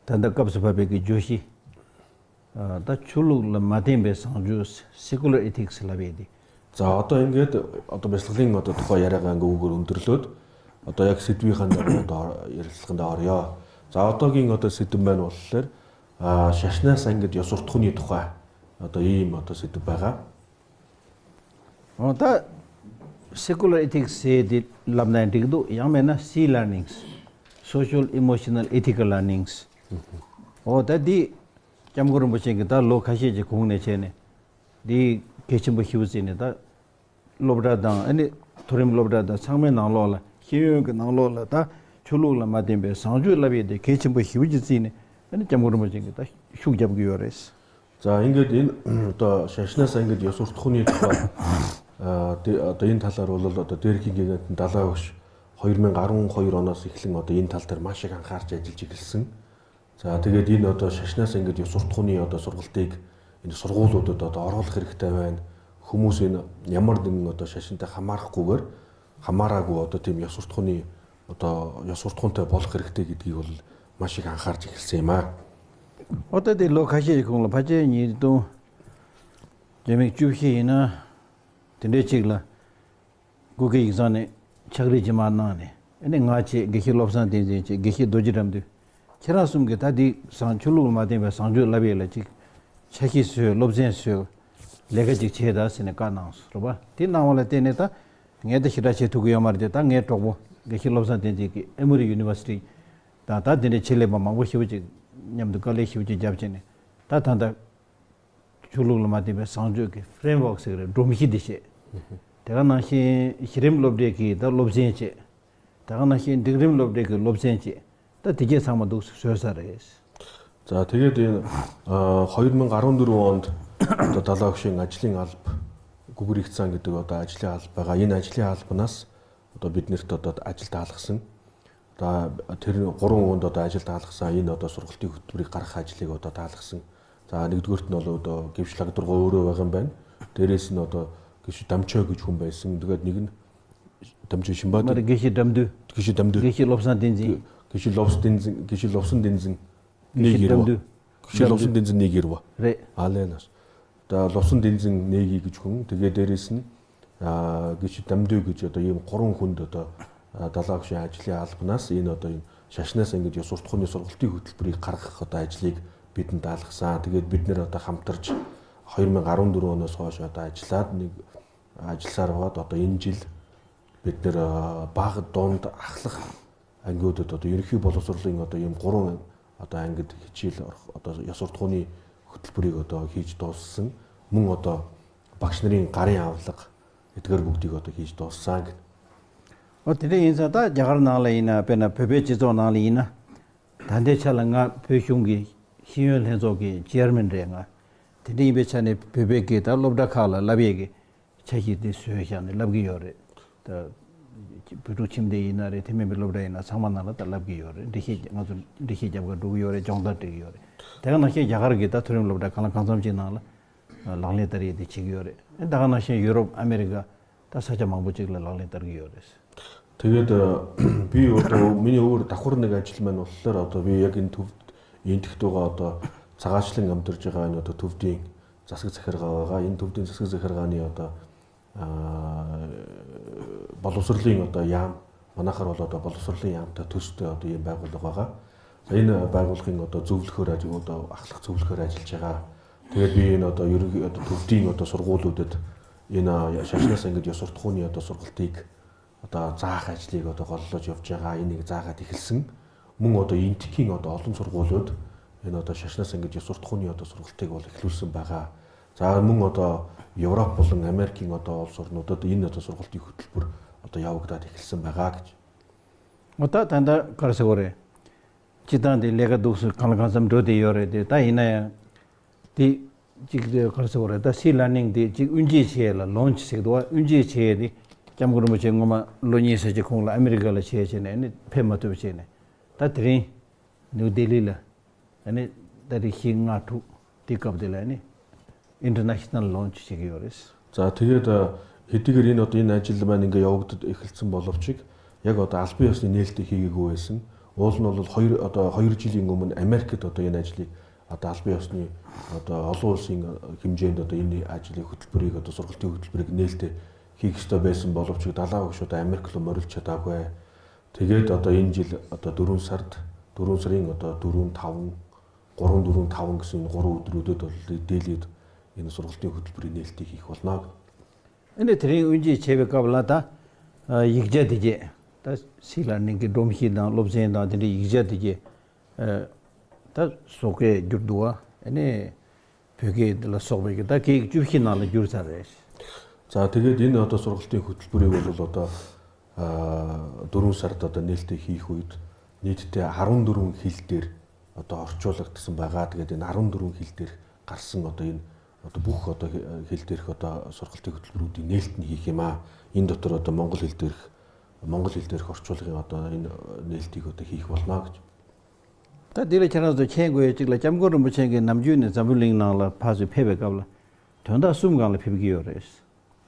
ད་ལྟ་སྐབས་སུ་བབ་པའི་གི་བརྗོད་གཞི། ད་ཆོས་ལུགས་ལ་མ་བརྟེན་པའི་བཟང་སྤྱོད Secular Ethics ལབ་ཡས་དེ། За, одоо ингээд одоо бяцлаглалын одоо тухай яриагаа ингээ үүгээр өндөрлөөд одоо яг сэдвийнхээ дагуу одоо ярилцлаганд оръё. За, одоогийн одоо сэдэв маань болохоор шашнаас ангид ёс суртахууны тухай одоо ийм одоо сэдэв байгаа. ད Secular Ethics དེ་ལབ་ན་འགྲིག་འདུག་ཡང་མེད་ན SEE Learnings Social Emotional Ethical Learnings འོ་ད་འདི་སྐྱབས་མགོན་རིན་པོ་ཆེ་གིས་ད་ལོ་ཁ་ཤས་ཀྱི་གོང་ནས་བྱས་ནས་འདི་གལ་ཆེན་པོ་ཞིག་བརྩིས་ནས་ད་སློབ་གྲྭ་དང་ཨ་ནི་མཐོ་རིམ་སློབ་གྲྭ་དང་ཚང་མའི་ནང་ལོགས་ལ་ཤེས་ཡོན་གྱི་ནང་ལོགས་ལ་ད་ཆོས་ལུགས་ལ་མ་བརྟེན་པའི་བཟང་སྤྱོད་བསླབ་ཡས་དེ་གལ་ཆེན་པོ་ཞིག་བརྩིས་ནས་ཨ་ནི་སྐྱབས་མགོན་རིན་པོ་ཆེ་གིས་ད་ཤུགས་རྒྱབ་ཀྱི་ཡོད་རེད། За, ингээд энэ одоо шашнаас ангид ёс суртахууны тухай одоо энэ талаар бол одоо дээрхийн гигантын далай өгш 2012 оноос эхлэн одоо энэ тал дээр маш их анхаарч ажиллаж эхэлсэн. За, тэгээд энэ одоо шашнаас ангид ёс суртахууны одоо сургалтыг энэ сургуулиудад одоо оруулах хэрэгтэй байна. Хүмүүс энэ ямар нэгэн одоо шашинтай хамаарахгүйгээр хамаараагүй одоо тийм ёс суртахууны одоо ёс суртахуунтай болох хэрэгтэй гэдгийг бол маш их анхаарч эхэлсэн юм аа. Одоо དེ་ལོ་ཁ་ཤས་ཀྱི་གོང་ལ་ཕ་ཆེ་ཉིས་སྟོང་བརྒྱ་མེད 14 ཡིན་ན་དེ་འདྲའི་ཅིག་ལ་གུ་གེ་ཡིག་ཚང་ནས་ཕྱག་རིས་ཅི་མ་གནང་ནས་ཨ་ནི་ང་བཅས་དགེ་བཤེས་བློ་བཟང་བསྟན་འཛིན་བཅས་དགེ་བཤེས་རྡོ་རྗེ་དགྲ་འདུལ་ཁྱེད་རང་གསུམ་གྱིས་ད་འདི་བཟང་ཆོས་ལུགས་ལ་མ་བརྟེན་པའི་བཟང་སྤྱོད་བསླབ་ཡས་ལ་ཅིག་ཆ་ཤས་བཟོས་སློབ་ཚན་བཟོས་ལས་ཀ་ཅིག་བྱས་ད་ཟེར་ནས་བཀའ་གནང་སོང་རེད་པ་དེ་གནང་བ་ལ་བརྟེན་ནས་ད་ངས་ད་ཞེ་དྲག་བྱེད་ཐུབ་ཀྱི་ཡོད་མ་རེད་དེ་ད་ངའི་གྲོགས་པོ་དགེ་བཤེས་བློ་བཟང་བསྟན་འཛིན་གྱིས་ཨེ་མོ་རི University དང་ད་དེ་འདྲའི་ཆེད་ལས་པ་མང་པོ་ཞིབ་ཅིག་མཉམ་དུ་དཀའ་ལས་ཞིབ་ཅིག་བརྒྱབ་བྱས་ནས་ད་ད་ལྟ་ཆོས་ལུགས་ལ་མ་བརྟེན་པའི་བཟང་སྤྱོད་ཀྱི Framework ཟེར་གི་རེད་སྒྲོམ་གཞི་འདི་བཤད། དེ་ག་ནང་བཞིན་གཞི་རིམ་སློབ་གྲྭའི་གི་ད་སློབ་ཚན་བཅས། དེ་ག་ནང་བཞིན་འབྲིང་རིམ་སློབ་གྲྭའི་གི་སློབ་ཚན་བཅས་ད་དེ་གྱད་ཚང་མ་འདུག་བཟོས་ས་རེད། За, тэгээд энэ 2014 онд одоо далай өгшийн ажлын алба Гүгэр их цаан гэдэг одоо ажлын алба байгаа. Энэ ажлын албанаас одоо биднэрт одоо ажил даалгасан. Одоо тэр 3 онд одоо ажил даалгасан энэ одоо сургалтын хөтөлбөрийг гаргах ажлыг одоо даалгасан. За, нэгдүгээрт нь бол одоо гівш лагдргоо өөрөө байгаа юм байна. Дээрээс нь одоо гівш дамчой гэж хүн байсан. Тэгээд нэг нь дамчой Шимбад. Гişи дамдүү. Гişи дамдүү. Гişи ловсан дэнзэн. Гişи ловс дэнзэн, гişи ловсон дэнзэн нэг ирв. Гişи ловсон дэнзэн нэг ирв. Аалэнас. Одоо ловсон дэнзэн нэги гэж хүн. Тэгээ дээрээс нь гişи дамдүү гэж одоо ийм гурван хүнд одоо далаа өгшийн ажлын албанаас энэ одоо энэ шашнаас ингэж ёс суртахууны сургалтын хөтөлбөрийг гаргах одоо ажлыг бидэнд даалгасан. Тэгээд бид нэр одоо хамтарч 2014 оноос хойш одоо ажиллаад нэг ажилласаар байгаад одоо энэ жил бид нэр бага, дунд, ахлах ангиудад одоо ерөнхий боловсролын одоо ийм гурван одоо ангид хичээл орох одоо ёс суртахууны хөтөлбөрийг одоо хийж дууссан. Мөн одоо багш нарын гарын авлага эдгээр бүгдийг одоо хийж дууссан гэх. 어 དེ་ཡིན་ས་ད་རྒྱ་གར་ནང་ལ་ཡིན་ན་དཔེར་ན་བོད་པའི་སྤྱི་ཚོགས་ནང་ལ་ཡིན་ན། ད་ལྟའི་ཆ་ལ་ང་བོད་གཞུང་གི་ཤེས་ཡོན་ལྷན་ཚོགས་ཀྱི Chairman རེད་ང། དེ་འདྲ་ཡིན་པའི་ཆ་ནས་བོད་པའི་གི་ད་སློབ་གྲྭ་ཁག་ལ་བསླབ་ཡས་ཀྱི་ཆ་ཞིག་དེ་བཟོས་བཞག་ནས་བསླབ་ཀྱི་ཡོད་རེད་ད། བོད་ཕྲུག་ཁྱིམ་སྡེ་ཡིན་ན་རེད་དེ་མིན་པའི་སློབ་གྲྭ་ཡིན་ན་ཚང་མ་ནང་ལ་ད་བསླབ་ཀྱི་ཡོད་རེད་འགྲེལ་བཤད་ང་ཚོ་འགྲེལ་བཤད་རྒྱབ་གར་འགྲོ་གི་ཡོད་རེད་སྦྱོང་བརྡར་སྤྲད་ཀྱི་ཡོད་རེད་དེ་ག་ནང་བཞིན་རྒྱ་གར་གྱི་ད་མཐོ་རིམ་སློབ་གྲྭ་གང་ལ་གང་འཚམ་ཅིག་ནང་ལ་ལག་ལེན་བསྟར་ཡས་དེ་བྱེད་ཀྱི་ཡོད་རེད་ད་ག་ནང་བཞིན་ཡུ་རོབ་ཨ་མེ་རི་ཀ་ད་ས་ཆ་མང་པོ་ཅིག་ལ་ལག་ལེན་བསྟར་གྱི་ཡོད་རེད། Тэгээд би одоо миний өөр давхар нэг ажил маань болохоор одоо би яг энэ төв энтэгт байгаа одоо цагаачлан амьдарч байгаа энэ одоо төвдийн засаг захиргаа байгаа. Энэ төвдийн засаг захиргааны одоо боловсролын одоо яам манайхаар бол одоо боловсролын яамтай төстэй одоо ийм байгууллага байгаа. За, энэ байгууллагын одоо зөвлөхөөр одоо ахлах зөвлөхөөр ажиллаж байгаа. Тэгээд би энэ одоо ерөнхий одоо төвдийн одоо сургуулиудад энэ шашнаас ингэж ёс суртахууны одоо сургалтыг одоо заах ажлыг одоо голлож явж байгаа. Энийг заагаад эхэлсэн. Мөн одоо Энтхийн одоо олон сургуулиуд энэ одоо шашнаас ингэж ёс суртахууны одоо сургалтыг бол эхлүүлсэн байгаа. За, мөн одоо Европ болон Америкийн одоо улс орнуудад энэ одоо сургалтын хөтөлбөр одоо явагдаад эхэлсэн байгаа гэж. Одоо танда гарсагорэ. Читан ди лега дукс канкансам дроди йоре ди та ина ди ཅིག་གར་སོ་རེ་ད SEE Learning དེ་ཅིག་དབུ་འབྱེད་བྱས་ལ launch ཟེར་གི་འདུག་བ་དབུ་འབྱེད་བྱས་ཏེ་སྐྱབས་མགོན་རིན་པོ་ཆེ་སྔོན་མ་ལོ་གཉིས་ཟེར་གྱི་ཁོང་ལ་ཨ་མི་རི་ཀ་ལ་བྱས་བྱས་ནས་ནི་ཕེབས་མ་ཐུབ་བྱས་ནས་ད་དེ་རིང་ནིའུ་ལྡི་ལི་ལ་ནི་ད་རེས་བཞི་ལྔ་དྲུག་དེ་སྐབས་དེ་ལ་ནི International launch བྱེད་ཀྱི་ཡོད་རེད། За, тэгээд хэдийгээр энэ одоо энэ ажил маань ингээ явагдад эхэлсэн боловч яг одоо албан ёсны нээлтийг хийгээгүй байсан. Уул нь бол 2 жилийн өмнө Америкт одоо энэ ажлыг одоо албан ёсны одоо олон улсын хэмжээнд одоо энэ ажлын хөтөлбөрийг одоо сургалтын хөтөлбөрийг нээлттэй хийх ёстой байсан боловч Далаа багш одоо Америк руу морилж чадаагүй. Тэгээд одоо энэ жил одоо 4 сард 4 сарын одоо 4 5 3 4 5 гэсэн энэ 3 өдрүүдэд бол Дэлид энэ сургалтын хөтөлбөрийн нээлтийг хийх болно. Энэ тэрийн үнжи чэвэ кабла та йигжа дижэ та сила нинги домхи да лобзен да тэри йигжа дижэ та соке журдуа энэ бөгэ дла согбэг да ки жүхи нала журсарэ. За тэгээд энэ одоо сургалтын хөтөлбөрийг бол одоо 4 сард одоо нээлттэй хийх үед нийтдээ 14 хил дээр одоо орчуулагдсан байгаа. Тэгээд энэ 14 хил дээр гарсан одоо энэ одоо бүх одоо хил дээрх одоо сургалтын хөтөлбөрүүдийн нээлт нь хийх юм аа. Энэ дотор одоо монгол хэл дээрх орчуулгын одоо энэ нээлтийг одоо хийх болно гэж. Та дээрэ чанаас чэнгүй чиглэ жамгор мөчэнгээ намжүүнэ замбулинг наала пазу пэвэ гавла. Тонда сум ганла пэвги ёрэс.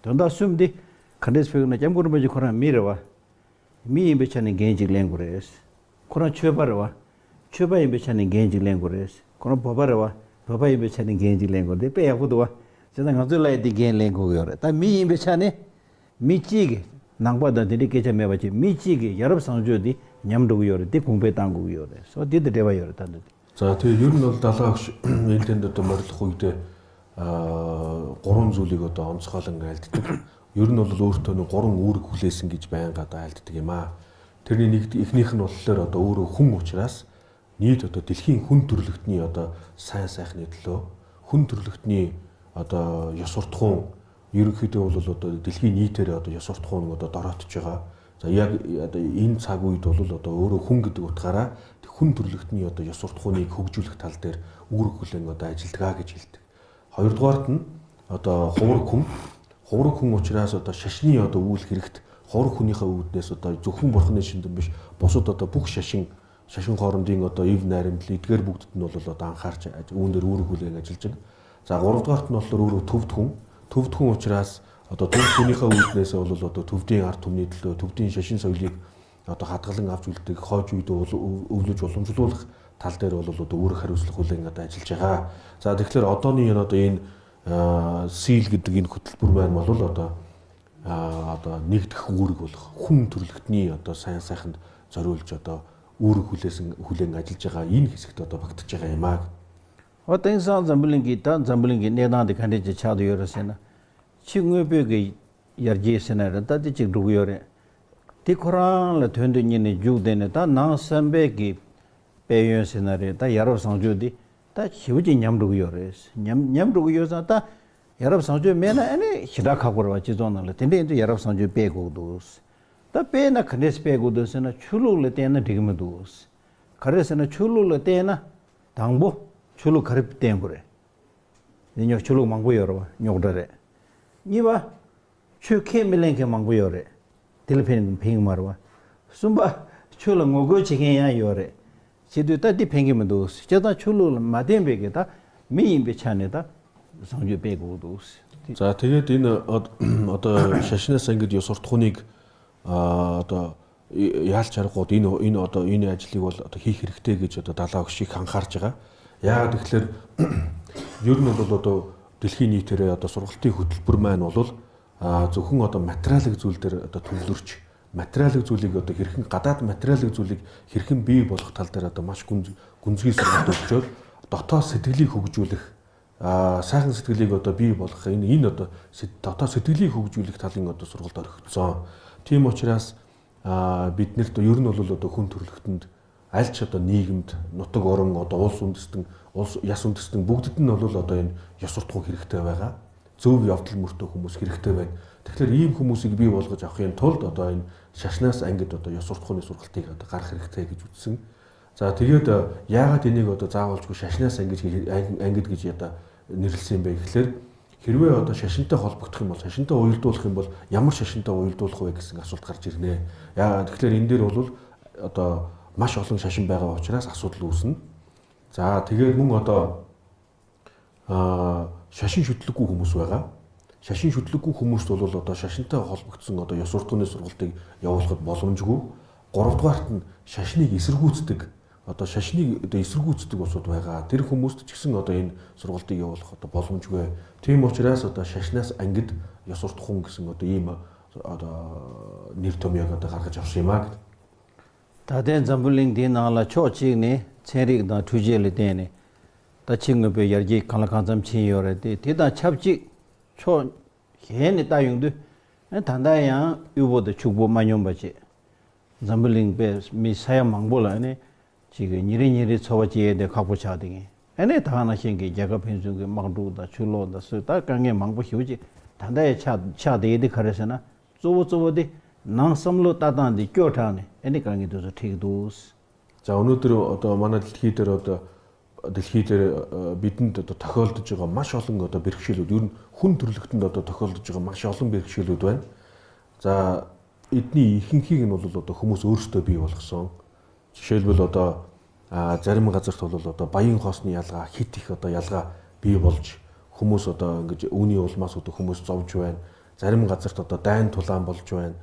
Тонда сум ди кандэс пэвна жамгор мөж хоран мирэва. Ми имбэчаны гэнжиг ленгүрэс. Коран чөбарва. Чөба имбэчаны гэнжиг ленгүрэс. Коран бобарва. Баба имбэчаны гэнжиг ленгүр. Дэ пэ ягудва. Зэна ганзулай ди ген ленгү ёрэ. Та ми имбэчаны мичиг 낭바다 데리케 메바치 미치게 여러 상조디 냠도고 요레 데 공배 땅고 요레 소 디드 데바 요레 탄데. За тэгээ ер нь бол Далаа багш энэ тэнд одоо морилох үедээ гурван зүйлийг одоо онцгойлон айлддаг. Ер нь бол өөртөө нэг гурван үүрэг хүлээсэн гэж байнга одоо айлддаг юм аа. Тэрний нэг эхнийх нь болохоор одоо өөрөө хүн учраас нийт одоо дэлхийн хүн төрлөختний одоо сайн сайхны төлөө хүн төрлөختний одоо ёс суртахуун ерөнхийдөө бол одоо дэлхийн нийтээр одоо ёс суртахуун одоо дороотж байгаа. За яг одоо энэ цаг үед бол одоо өөрөө хүн гэдэг утгаараа хүн төрлөختний одоо ёс суртахууныг хөгжүүлэх тал дээр үүрэг хүлээн одоо ажилдгаа гэж хэлдэг. Хоёрдугаарт нь одоо хувраг хүн. Хувраг хүн учраас одоо шашны одоо үйл хэрэгт хувраг хүнийхээ үүднээс одоо зөвхөн бурхны шиндэн биш бусад одоо бүх шашин хоорондын одоо ив найрамдал эдгээр бүгдд нь бол одоо анхаарч үүн дээр үүрэг хүлээн ажиллаж байна. За гуравдугаарт нь болохоор өөрөө төвд хүн. Төвд хүн учраас одоо төвд хүнийхээ үүднээс бол одоо төвдийн ард түмний төлөө төвдийн шашин соёлыг одоо хадгалан авч үлдэх, хойч үед өвлөж уламжлуулах тал дээр бол одоо үүрэг хариуцлага хүлээн одоо ажиллаж байгаа. За тэгэхээр одооны энэ одоо энэ сил гэдэг энэ хөтөлбөр маань бол одоо одоо нэгдэх үүрэг болох хүн төрлөختний одоо сайн сайханд зориулж одоо үүрэг хүлээн ажиллаж байгаа энэ хэсэгт одоо багтж байгаа юм аа. Одоо энэ сан замбулинги та замбулинги нэнад кандэж чад ёросена. Чи ngöböge yarjesena ta de chik rugyore. Ti Koran la tönde nyine jugdene ta nang sambe ki peyon senare ta yarab sangjo di ta chibuji nyam rugyore. Nyam rugyo sa ta yarab sangjo mena ane shira khakorwa chizona la tende indu yarab sangjo pe gogdos. Ta pe na khandes pe gogdos na chuluk le tena digme dos. Khare sena chuluk le tena dangbo chuluk kharip tengure. Nyo chuluk mangbo yorwa nyogdare. 니바 추케 밀랭케 망고요레 텔레폰 핑 마르와 숨바 추ල ngogो 치게야 요레 지도 따디 팽기면도 저다 추로 마덴베게다 미인베 차네다 상주 빼고도. За тэгээд энэ одоо шашнаас ангид ёс суртахууныг одоо яалч аргагүй энэ одоо энэ ажлыг бол одоо хийх хэрэгтэй гэж одоо Далаа багш их анхаарч байгаа. Яагаад гэвэл ер нь бол одоо дэлхийн нийтээрээ одоо сургалтын хөтөлбөр маань бол зөвхөн одоо материалын зүйл дээр одоо төвлөрч материалын зүйлийг одоо хэрхэн гадаад материалын зүйлийг хэрхэн бий болгох тал дээр одоо маш гүнзгий сургалт өгчөөд дотоод сэтгэлийг хөгжүүлэх сайхан сэтгэлийг одоо бий болгох энэ одоо дотоод сэтгэлийг хөгжүүлэх талын одоо сургалт орхигдсон. Тийм учраас бид нарт ер нь бол одоо хүн төрлөختөнд аль ч одоо нийгэмд нутаг орон одоо улс үндэстэн улс яс үндэстэн бүгдэд нь бол одоо энэ ёс суртахуун хэрэгтэй байгаа. Зөв явдал мөртөө хүмүүс хэрэгтэй байна. Тэгэхээр ийм хүмүүсийг бий болгож авахын тулд одоо энэ шашнаас ангид одоо ёс суртахууны сургалтыг одоо гаргах хэрэгтэй гэж үзсэн. За тэгээд яагаад энийг одоо заавалжгүй шашнаас ангид гэж одоо нэрлэсэн юм бэ гэхлээр хэрвээ одоо шашинтай холбогдох юм бол шашинтай уялдуулах юм бол ямар шашинтай уялдуулах вэ гэсэн асуулт гарч ирнэ. Яагаад тэгэхээр энэ дээр бол одоо маш олон шашин байгаа учраас асуудал үүснэ. За тэгээд мөн одоо шашин шүтлэггүй хүмүүс байгаа. Шашин шүтлэггүй хүмүүст бол одоо шашинтай холбогдсон одоо ёс суртахууны сургалтыг явуулахад боломжгүй. Гуравдугаарт нь шашныг эсэргүүцдэг одоо шашныг одоо эсэргүүцдэг улсууд байгаа. Тэр хүмүүст ч гэсэн одоо энэ сургалтыг явуулах одоо боломжгүй. Тийм учраас одоо шашнаас ангид ёс суртахуун гэсэн одоо ийм одоо нэр томьёог одоо гаргаж авсан юм а гэдэг. ད་ལྟའི་འཛམ་བུ་གླིང་འདིའི་ནང་ལ་ཕྱོགས་གཅིག་ནས་ཚན་རིག་དང་འཕྲུལ་ཆས་ལ་བརྟེན་ནས་ད་ཕྱི་དངོས་པོའི་ཡར་རྒྱས་གང་ལ་གང་འཚམ་ཕྱིན་ཡོད་རེད་དེ་དེ་དང་ཆབས་ཅིག་ཕྱོགས་གཞན་ནས་ལྟ་ཡོང་དུས་ད་ལྟ་ཡང་དབུལ་པོ་དང་ཕྱུག་པོ་མ་སྙོམས་པ་བཅས་འཛམ་བུ་གླིང་པའི་མི་ས་ཡ་མང་པོ་ལ་ཅིག་གིས་ཉིན་རེ་ཉིན་རེ་འཚོ་བ་སྐྱེལ་ཡས་དེ་ཁག་པོ་ཆགས་འདུག་ཨ་ནི་ད་ནང་བཞིན་གྱི་རྒྱལ་ཁབ་ཕན་ཚུན་གྱི་དམག་འཁྲུག་དང་ཆུ་ལོག་དང་སོས་དཀའ་ངལ་མང་པོ་ཞིག་ཅིག་ད་ལྟ་ཡང་ཆགས་བསྡད་ཡས་དེ་ག་རེ་ཟེར་ན་གཙོ་བོ་གཙོ་བོ་དེ་ནང་བསམ་བློ་ལྟ་སྟངས་དེ་སྐྱོ་དྲགས་ནས་ཨ་ནི་དཀའ་ངལ་དེ་ཚོ་འཕྲད་ཀྱི་འདུག། За өнөөдөр одоо манай дэлхий дээр одоо дэлхий дээр бидэнд одоо тохиолдож байгаа маш олон одоо бэрхшээлүүд ер нь хүн төрөлхтөнд одоо тохиолдож байгаа маш олон бэрхшээлүүд байна. За эдний ихэнхийг нь бол одоо хүмүүс өөрсдөө бий болгосон. Жишээлбэл одоо зарим газарт бол одоо баян хоосны ялгаа хит их одоо ялгаа бий болж хүмүүс одоо ингэж үүний улмаас одоо хүмүүс зовж байна. Зарим газарт одоо дайн тулаан болж байна.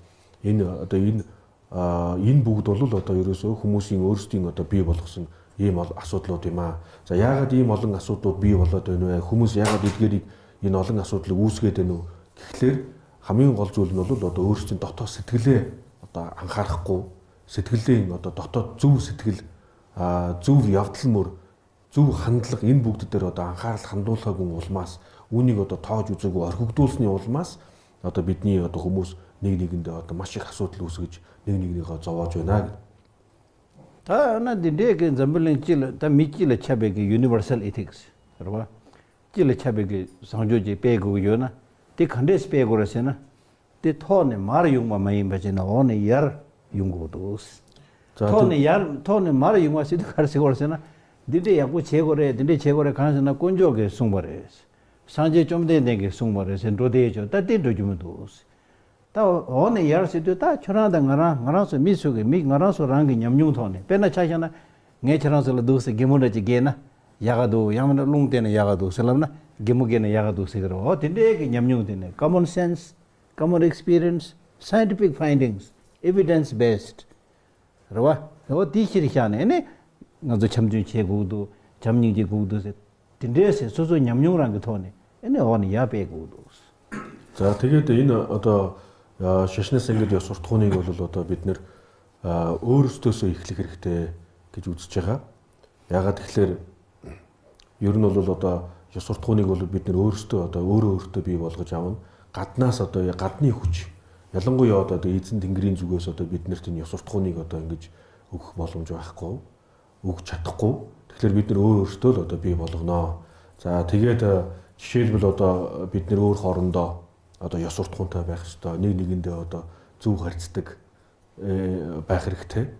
Энэ одоо энэ энэ бүгд бол одоо ерөөсөө хүмүүсийн өөрсдийн одоо бий болгосон ийм асуудлууд юм аа. За яагаад ийм олон асуудлууд бий болоод байна вэ? Хүмүүс яагаад эдгээрийг энэ олон асуудлыг үүсгээд байна вэ? Гэхлээр хамгийн гол зүйл нь бол одоо өөрсдийн дотоод сэтгэлээ одоо анхаарахгүй сэтгэлийн одоо дотоод зөв сэтгэл зөв явдал мөр зөв хандлага энэ бүгд дээр одоо анхаарал хандуулахаагүй улмаас үүнийг одоо тоож үзээгүй орхигдуулсны улмаас одоо бидний одоо хүмүүс нэг нэгэндээ одоо маш их асуудал үүсгэж нэг нэгнийгөө зовоож байна гэдэг. ད་ན་འདི་འདྲའི་གི་འཛམ་བུ་གླིང་སྤྱི་ལ་ད་མི་སྤྱི་ལ་ཁྱབ་པའི་གི Universal Ethics རེད་བ། སྤྱི་ལ་ཁྱབ་པའི་གི་བཟང་སྤྱོད་ཅིག་སྤེལ་དགོས་ཀྱི་ཡོད་ན་དེ་ག་འདྲས་སྤེལ་དགོས་རེད་ཟེར་ན། དེ་ཐོག་ནས་མར་ཡོང་བ་མ་ཡིན་པ་བྱས་ན་འོག་ནས་ཡར་ཡོང་དགོས་འདུག། ཐོག་ནས་ཡར་ཐོག་ནས་མར་ཡོང་བ་ཟེར་དུས་ག་རེ་ཟེར་དགོས་རེད་ཟེར་ན། འདི་འདྲས་ཡག་པོ་བྱེད་དགོས་རེད་འདི་འདྲས་བྱེད་དགོས་རེད་གང་ཟེར་ན་དཀོན་མཆོག་གིས་གསུངས་པ་རེད། སངས་རྒྱས་བཅོམ་ལྡན་འདས་ཀྱིས་གསུངས་པ་རེད་ཟེར་འགྲོ་དེའི་ཆོག་ད་དེ་འགྲོ་རྒྱུ་མི་འདུག། ད་འོག་ནས་ཡར་ཟེར་དུས་ད་ཁྱོད་རང་དང་ང་རང་ང་རང་ཚོ་མི་ཚོ་གི་མི་ང་རང་ཚོ་རང་གི་ཉམས་མྱོང་ཐོག་ནས་དཔེར་ན་ཆ་བཞག་ན། ངས་ཁྱེད་རང་ཚོ་ལ་འདུག་ཟེར་རྒན་མོ་འདྲ་ཅིག་རྒས་ན་ཡག་ག་འདུག་ཡང་མིན་ན་རླུང་བསྟན་ན་ཡག་ག་འདུག་ཟེར་ལབ་ན་རྒན་མོ་རྒས་ན་ཡག་ག་འདུག་ཟེར་གི་རེད་འོ་དེ་འདྲའི་གི་ཉམས་མྱོང་དེ་ནི Common Sense། Common Experience། Scientific Findings། Evidence Based། རེད་བ། འོ་དེ་ཕྱིར་བཞག་ནས་ནི་ང་ཚོ་འཆམ་མཐུན་བྱེད་དགོས་འདུག་བྱམས་སྙིང་རྗེ་དགོས་འདུག་ཟེར་དེ་འདྲའི་ཟེར་སོ་སོའི་ཉམས་མྱོང་རང་གི་ཐོག་ནས་ནི་འོག་ནས་ཡར་སྤེལ་དགོས་འདུག། За тэгээд энэ одоо шашнаас ингээд ёс суртахууныг бол одоо бид нэр өөрсдөөсөө эхлэх хэрэгтэй гэж үзэж байгаа. Яагаад тэгэхээр ер нь бол одоо ёс суртахууныг бол бид нэр өөрсдөө одоо өөрөө өөртөө бий болгож авна. Гаднаас одоо гадны хүч ялангуяа одоо эзэн тэнгэрийн зүгээс одоо бид нарт энэ ёс суртахууныг одоо ингэж өгөх боломж байхгүй өгч чадахгүй. Тэгэхээр бид нар өөр өөртөө л одоо бий болгоно. За тэгээд жишээлбэл одоо бид нар өөр хоорондоо одоо ёс суртахуунтай байх ёстой. Нэг нэгэндээ одоо зөв харьцдаг байх хэрэгтэй.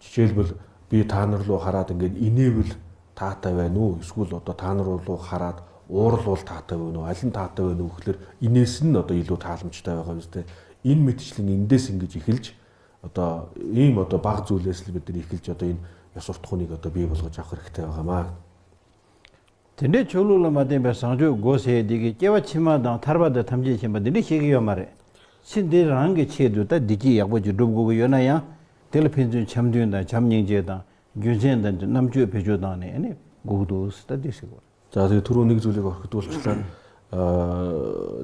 Жишээлбэл би та нар руу хараад ингээд инээвэл таатай байна уу? Эсвэл одоо та нар руу хараад уурлуул таатай байна уу? Аль нь таатай байна уу гэхлээр инээс нь одоо илүү тааламжтай байгаа үстэй. Энэ мэтчлэн эндээс ингэж эхэлж одоо ийм одоо баг зүйлээс л бид нар эхэлж одоо энэ ёс суртахууныг одоо бий болгож авах хэрэгтэй байгаамаа. དེ་འདྲའི་ཆོས་ལུགས་ལ་མ་བརྟེན་པའི་བཟང་སྤྱོད་སྒོ་ཟེར་དེ་གི་སྐྱེ་བ་ཕྱི་མ་དང་ཐར་པ་དང་ཐམས་ཅད་མཁྱེན་པ་འདི་འདྲ་ཤེས་ཀྱི་ཡོད་མ་རེད། ཚེ་འདི་རང་གི་ཆེད་དུ་ད་བདེ་སྐྱིད་ཡག་པོ་ཅིག་སྒྲུབ་དགོས་ཀྱི་ཡོད་ན་ཡང་དེ་ལ་ཕན་ཚུན་འཆམ་མཐུན་དང་བྱམས་སྙིང་རྗེ་དང་རྒྱུ་མཚན་དང་རྣམ་དཔྱོད་བེད་སྤྱོད་བཏང་ནས་ནི་སྒུག་འདུག་ད་འདི་ཟེར་དགོས། За тэгээ түрүү нэг зүйлийг орхигдуулчихлаа.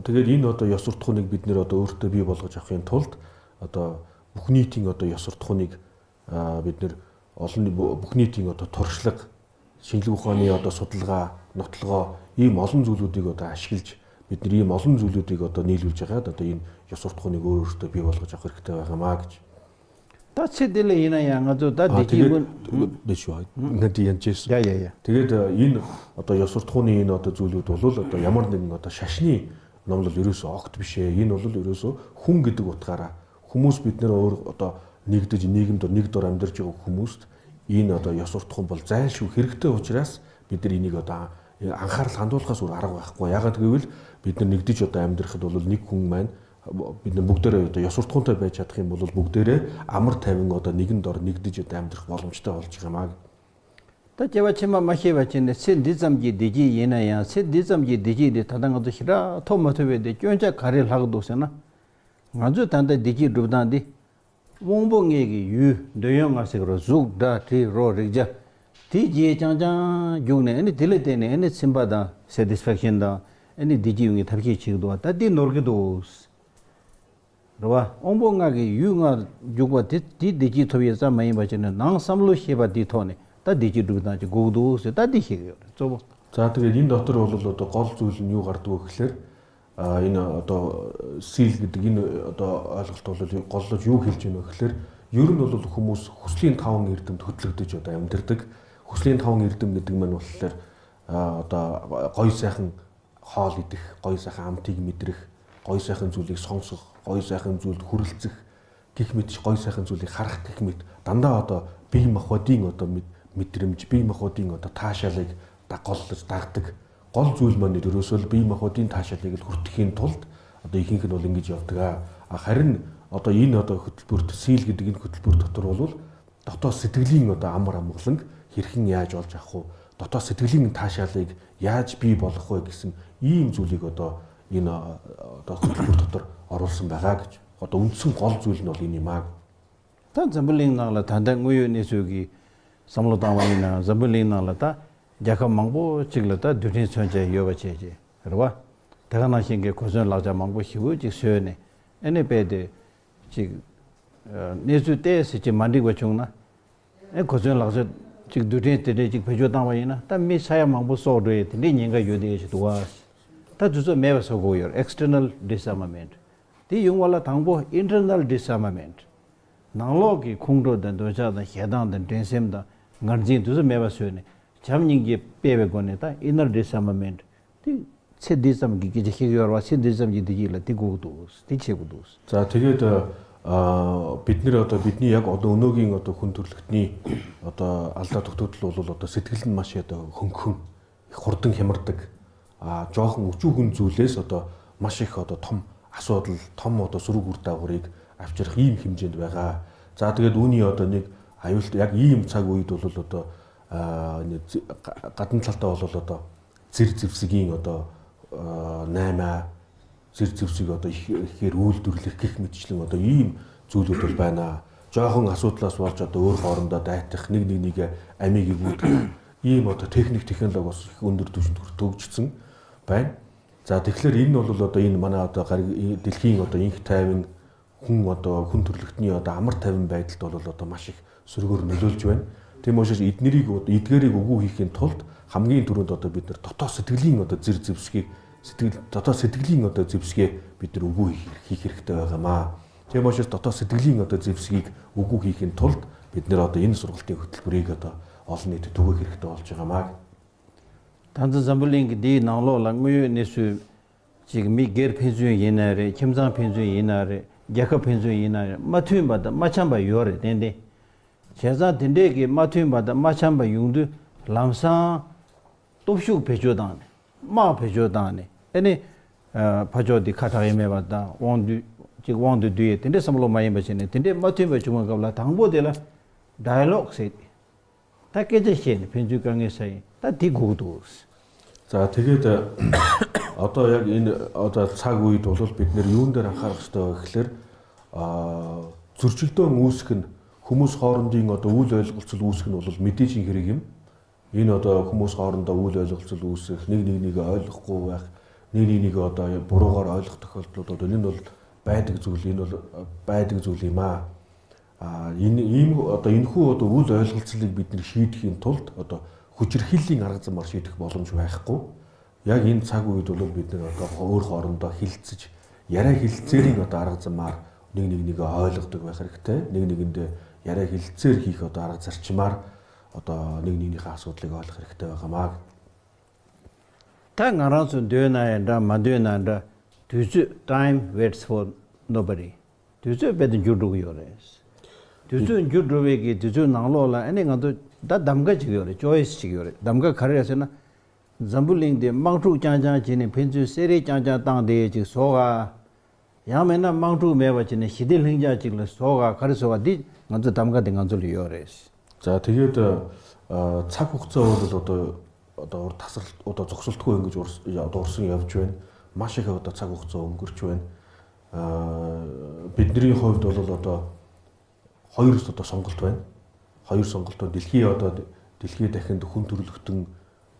Тэгээд энэ одоо ёс суртахууныг бид нэр одоо өөртөө бий болгож авахын тулд одоо бүх нийтийн одоо ёс суртахууныг бид нэр олон бүх нийтийн одоо туршлага, шинжлэх ухааны одоо судалгаа, нотлогоо ийм олон зүйлүүдийг одоо ашиглаж бид нар ийм олон зүйлүүдийг одоо нийлүүлж байгаад одоо энэ ёс суртахууныг өөр өөртөө бий болгож авах хэрэгтэй байгаа маа гэж. ད་ཚེ་འདི་ལ་ཡིན་ན་ཡང་ང་ཚོ་ད་བདེ་སྐྱིད་ཀུན། дэш ба. Ингээд янжээс. Я я я. Тэгээд энэ одоо ёс суртахууны энэ одоо зүйлүүд бол одоо ямар нэгэн одоо шашны номлол ерөөсөө огт биш ээ. Энэ бол ерөөсөө хүн гэдэг утгаараа хүмүүс бид нэр өөр одоо нэгдэж нийгэмд нэг дор амьдарч байгаа хүмүүст энэ одоо ёс суртахуун бол зайлшгүй хэрэгтэй учраас бид нар энийг одоо анхаарал хандуулахаас өөр арга байхгүй. Ягаад гэвэл бид нар нэгдэж одоо амьдрахад бол нэг хүн маань бид нар бүгдээрээ одоо ёс суртахуунтай байж чадах юм бол бүгдээрээ амар тайван одоо нэгэн дор нэгдэж одоо амьдрах боломжтой болж байгаа юм аа. ད་སྐྱེ་བ་ཕྱི་མ་མ་ཤེས་པ་བྱས་ནས་ཚེ་འདི་ཙམ་གྱི་བདེ་སྐྱིད་ཡིན་ན་ཡང་ཚེ་འདི་ཙམ་གྱི་བདེ་སྐྱིད་འདི་ད་ལྟ་ང་ཚོ་ཞི་དྲག་ཐོབ་མ་ཐུབ་པའི་དེ་སྐྱོན་ཆ་ག་རེ་ལྷག་འདུག་ཟེར་ན། ང་ཚོས་ད་ལྟ་བདེ་སྐྱིད་སྒྲུབ་སྟངས་འདི། དབང་པོ་ལྔའི་གི་ཡུལ་འདོད་ཡོན་ལྔ་ཟེར་རོ་གཟུགས་སྒྲ་དྲི་རོ་རེག་བྱ། དེའི་རྗེས་རྐྱང་རྐྱང་རྒྱུགས་ནས་ཨ་ནི་དེ་ལ་བརྟེན་ནས་ཨ་ནི་ཚིམ་པ་དང Satisfaction དང་ཨ་ནི་བདེ་སྐྱིད་ཡོང་གི་ཐབས་ཤེས་བྱེད་ཀྱི་འདུག་བ་ད་དེ་ནོར་གྱི་འདུག། རེད་བ། དབང་པོ་ལྔ་གི་ཡུལ་ལྔ་རྒྱུག་པ་དེ་དེའི་བདེ་སྐྱིད་ཐོབ་ཡས་ཙམ་མ་ཡིན་པ་བྱས་ནས་ནང་བསམ་བློ་ཤེས་པ་དེའི་ཐོག་ནས་ད་བདེ་སྐྱིད་སྒྲུབ་སྟངས་ཀྱི་སྒུག་འདུག་ཟེར་ད་དེ་ཤེས་ཀྱི་ཡོད་རེད་གཙོ་བོ། За тэгээд энэ дотор бол одоо гол зүйл нь юу гардаг вэ гэхлээр энэ одоо сил гэдэг энэ одоо ойлголт бол голлож юу хэлж байна вэ гэхлээр ер нь бол хүмүүс хүслийн таван эрдэмт хөдлөгдөж одоо амьдардаг. Хүслийн таван эрдэм гэдэг маань болохоор одоо гоё сайхан хоол идэх, гоё сайхан амтыг мэдрэх, гоё сайхан зүйлийг сонсох, гоё сайхан зүйлд хүрэлцэх гэх мэт гоё сайхан зүйлийг харах гэх мэт дандаа одоо бие махбодын одоо мэдрэмж, бие махбодын одоо таашаалыг голлож дагдаг. Гол зүйл маань ерөөсөө л бие махбодын таашаалыг л хүртэхийн тулд одоо ихэнх нь бол ингэж явдаг. Харин одоо энэ одоо хөтөлбөрт сил гэдэг энэ хөтөлбөр дотор бол дотоод сэтгэлийн одоо амар амгаланг хэрхэн яаж олж авах вэ? Дотоод сэтгэлийн таашаалыг яаж бий болгох вэ гэсэн ийм зүйлийг одоо энэ одоо хөтөлбөр дотор оруулсан байгаа гэж. Одоо үндсэн гол зүйл нь бол энэ юм аа. ད་འཛམ་བུ་གླིང་ནང་ལ་ད་ལྟ་དངོས་ཡོད་གནས་ཚུལ་གྱི་བསམ་བློ་བཏང་བ་ཡིན་ནའང་འཛམ་བུ་གླིང་ནང་ལ་ད་རྒྱལ་ཁབ་མང་པོ་ཅིག་ལ་ད་རྡུལ་ཕྲན་མཚོན་ཆ་ཡོད་པ་བྱས་རྗེས་རེད་བ། དེ་ག་ནང་བཞིན་གྱི་གོ་མཚོན་ལག་ཆ་མང་པོ་ཞི་བོ་ཅིག་བཟོས་ནས་ཨེ་ནས་སྤེལ་ཏེ། ཅིག། གནས་ཚུལ་བལྟས་ཟེར་གྱི་མ་འགྲིག་པ་བྱུང་ན། ཨེ་གོ་མཚོན་ལག་ཆ་ཅིག་རྡུལ་ཕྲན་དེ་འདྲས་ཅིག་བེད་སྤྱོད་བཏང་བ་ཡིན་ན་ད་མི་ས་ཡ་མང་པོ་སྲོག་འགྲོ་ཡི་དེ་འདྲའི་ཉེན་ཁ་ཡོད་དེ་ཞིག་འདུག་བ། ད་དུས་ཚོད་མེད་པ་བཟོ་དགོས་ཡོད External Disarmament། དེ་ཡོང་བ་ལ་དང་པོ Internal Disarmament། ནང་ལོག་གི་ཁོང་ཁྲོ་དང་འདོད་ཆགས་དང་ཞེ་སྡང་དང་འགྲན་སེམས་དང་ངར་འཛིན་དུས་ཚོད་མེད་པ་བཟོས་ནས་བྱམས་སྙིང་རྗེ་སྤེལ་བའི་སྒོ་ནས་ད Inner Disarmament དེ་ཚེ་འདི་ཙམ་གྱི་སྐད་ཆ་ཤེས་ཀྱི་ཡོད་རེད་བ་ཚེ་འདི་ཙམ་གྱི་བདེ་སྐྱིད་ལ་དེ་དགོས་ཀྱི་འདུག་དེ་བྱེད་དགོས་འདུག། За тэгээд бид нэр одоо бидний яг одоо өнөөгийн одоо хүн төрөлхтний одоо алдаа дутагдал бол одоо сэтгэл нь маш одоо хөнгөн их хурдан хямардаг а жоохон өчүүхэн зүйлээс одоо маш их одоо том асуудал том одоо сөрөг үр дагаврыг авчрах ийм хэмжээнд байгаа. За тэгээд үүний одоо нэг аюулт яг ийм цаг үед бол одоо гадна талдаа бол одоо зэр зэвсгийн одоо 8 зэр зэвсэг одоо их ихээр үйлдвэрлэх гэх мэтчлэн одоо ийм зүйлүүд бол байна. Жохон асуудлаас болж одоо өөр хоорондоо дайтах, нэг нэг нэг амийг эгүүдэх ийм одоо техник технологи бас их өндөр түвшинд төгжсөн байна. За тэгэхээр энэ бол одоо энэ манай одоо дэлхийн одоо инх тайван хүн одоо хүн төрөлхтний одоо амар тайван байдалд бол одоо маш их сөргөөр нөлөөлж байна. Тийм учраас эднэрийг эдгээрийг үгүй хийхин тулд хамгийн түрүүнд одоо бид нар дотоод сэтгэлийн одоо зэр зэвсгийг сэтгэл дотоод сэтгэлийн одоо зэвсгээ бид нар үгүй хийх хэрэгтэй байгаамаа. Тийм учраас дотоод сэтгэлийн одоо зэвсгийг үгүй хийхин тулд бид нар одоо энэ сургалтын хөтөлбөрийг одоо олон нийтэд түгээх хэрэгтэй болж байгаамаа. Танзан Замбулинг ди нанло ла нгуй нэсү ཅིག་མི་སྒེར་ཕན་ཚུན་ཡིན་ན་རེད་ཁྱིམ་ཚང་ཕན་ཚུན་ཡིན་ན་རེད་རྒྱལ་ཁབ་ཕན་ཚུན་ཡིན་ན་རེད་མ་མཐུན་པ་དང་མ་འཆམ་པ་ཡོད་རེད་ཏན་ཏན། བྱས་ཙང་དེ་འདྲས་ཀྱི་མ་མཐུན་པ་དང་མ་འཆམ་པ་ཡོང་དུས་ལམ་སང། སྟོབས་ཤུགས་བེད་སྤྱོད་བཏང་ནས་དམག་བེད་སྤྱོད་བཏང་ནས་ཨེ་ནི། ཕ་ཕྱོགས་འདི་ཁ་གྲག་ཡས་མེད་པ་དང་དབང་བསྡུས་ཅིག་དབང་དུ་བསྡུ་ཡས་དེ་འདྲས་བསམ་བློ་མ་ཡིན་པ་བྱས་ནས་དེ་འདྲས་མ་མཐུན་པ་བྱུང་བའི་སྐབས་ལ་དང་པོ་དེ་ལ Dialogue ཟེར་ཏེ། ད་སྐད་ཆ་བཤད་ནས་ཕན་ཚུན་དཀའ་ངལ་སེལ་ཡིན་ད་དེ་སྒུག་འདུག། За тэгээд одоо яг энэ одоо цаг үед бол бид нэр юун дээр анхаарах хэрэгтэй вэ гэхлээр зөрчилдөөн үүсэх нь хүмүүс хоорондын одоо үйл ойлголцол үүсэх нь бол мэдээж хэрэг юм. Энэ одоо хүмүүс хоорондоо үйл ойлголцол үүсэх, нэг нэг нэгэ ойлгохгүй байх, нэг нэг нэгэ одоо буруугаар ойлгох тохиолдлууд одоо энэ бол байдаг зүйл, энэ бол байдаг зүйл юм аа. А энэ ийм одоо энэхүү одоо үйл ойлголцлыг бид нэр шийдэхийн тулд одоо хүчирхийллийн арга замаар шийдэх боломж байхгүй. Яг энэ цаг үед бол бид нэр одоо өөр хоорондоо хилцэж яриа хилцээрийн одоо арга замаар нэг нэг нэгэ ойлгодог байх хэрэгтэй. Нэг нэгэндээ яриа хилцээр хийх одоо арга зарчмаар одоо нэг нэгнийхээ асуудлыг ойлгох хэрэгтэй байгаамаа. Та ང་རང་ཚོ་འདོད་ན་ཡང་འདྲ་མ་འདོད་ན་འདྲ་དུས་ཚོད time waits for nobody དུས་ཚོད་དཔེ་དེ་འགྱུར་འགྲོ་གི་ཡོད་རེད། དུས་ཚོད་འགྱུར་འགྲོ་བའི་གི་དུས་ཚོད་ནང་ལོགས་ལ་ཨ་ནི་ང་ཚོ་ད་གདམ་ག་ཅིག་ཡོད་རེད choice ཅིག་ཡོད་རེད་གདམ་ག་ག་རེ་རེད་ཟེར་ན། འཛམ་བུ་གླིང་འདི་དམག་འཁྲུག་རྐྱང་རྐྱང་བྱས་ནས་ཕན་ཚུན་བསད་རེས་རྐྱང་རྐྱང་བཏང་སྟེ་ཅིག་བཟོ་ག། ཡང་མེད་ན་དམག་འཁྲུག་མེད་པ་བྱས་ནས་ཞི་བདེ་ལྷིང་འཇགས་ཅིག་ལ་བཟོ་ག་ག་རེ་བཟོ་ག་འདི་ང་ཚོ་གདམ་ག་དེ་ང་ཚོ་ལ་ཡོད་རེད། За тэгээд цаг хугацаа бол одоо одоо урт тасрал одоо зогсолтгүй ингэж одоо урсан явж байна. Маш их одоо цаг хугацаа өнгөрч байна. Бидний хувьд бол одоо Хоёр одоо сонголт байна. Хоёр сонголт байна. Дэлхий одоо дэлхий дахинд хүн төрөлхтөн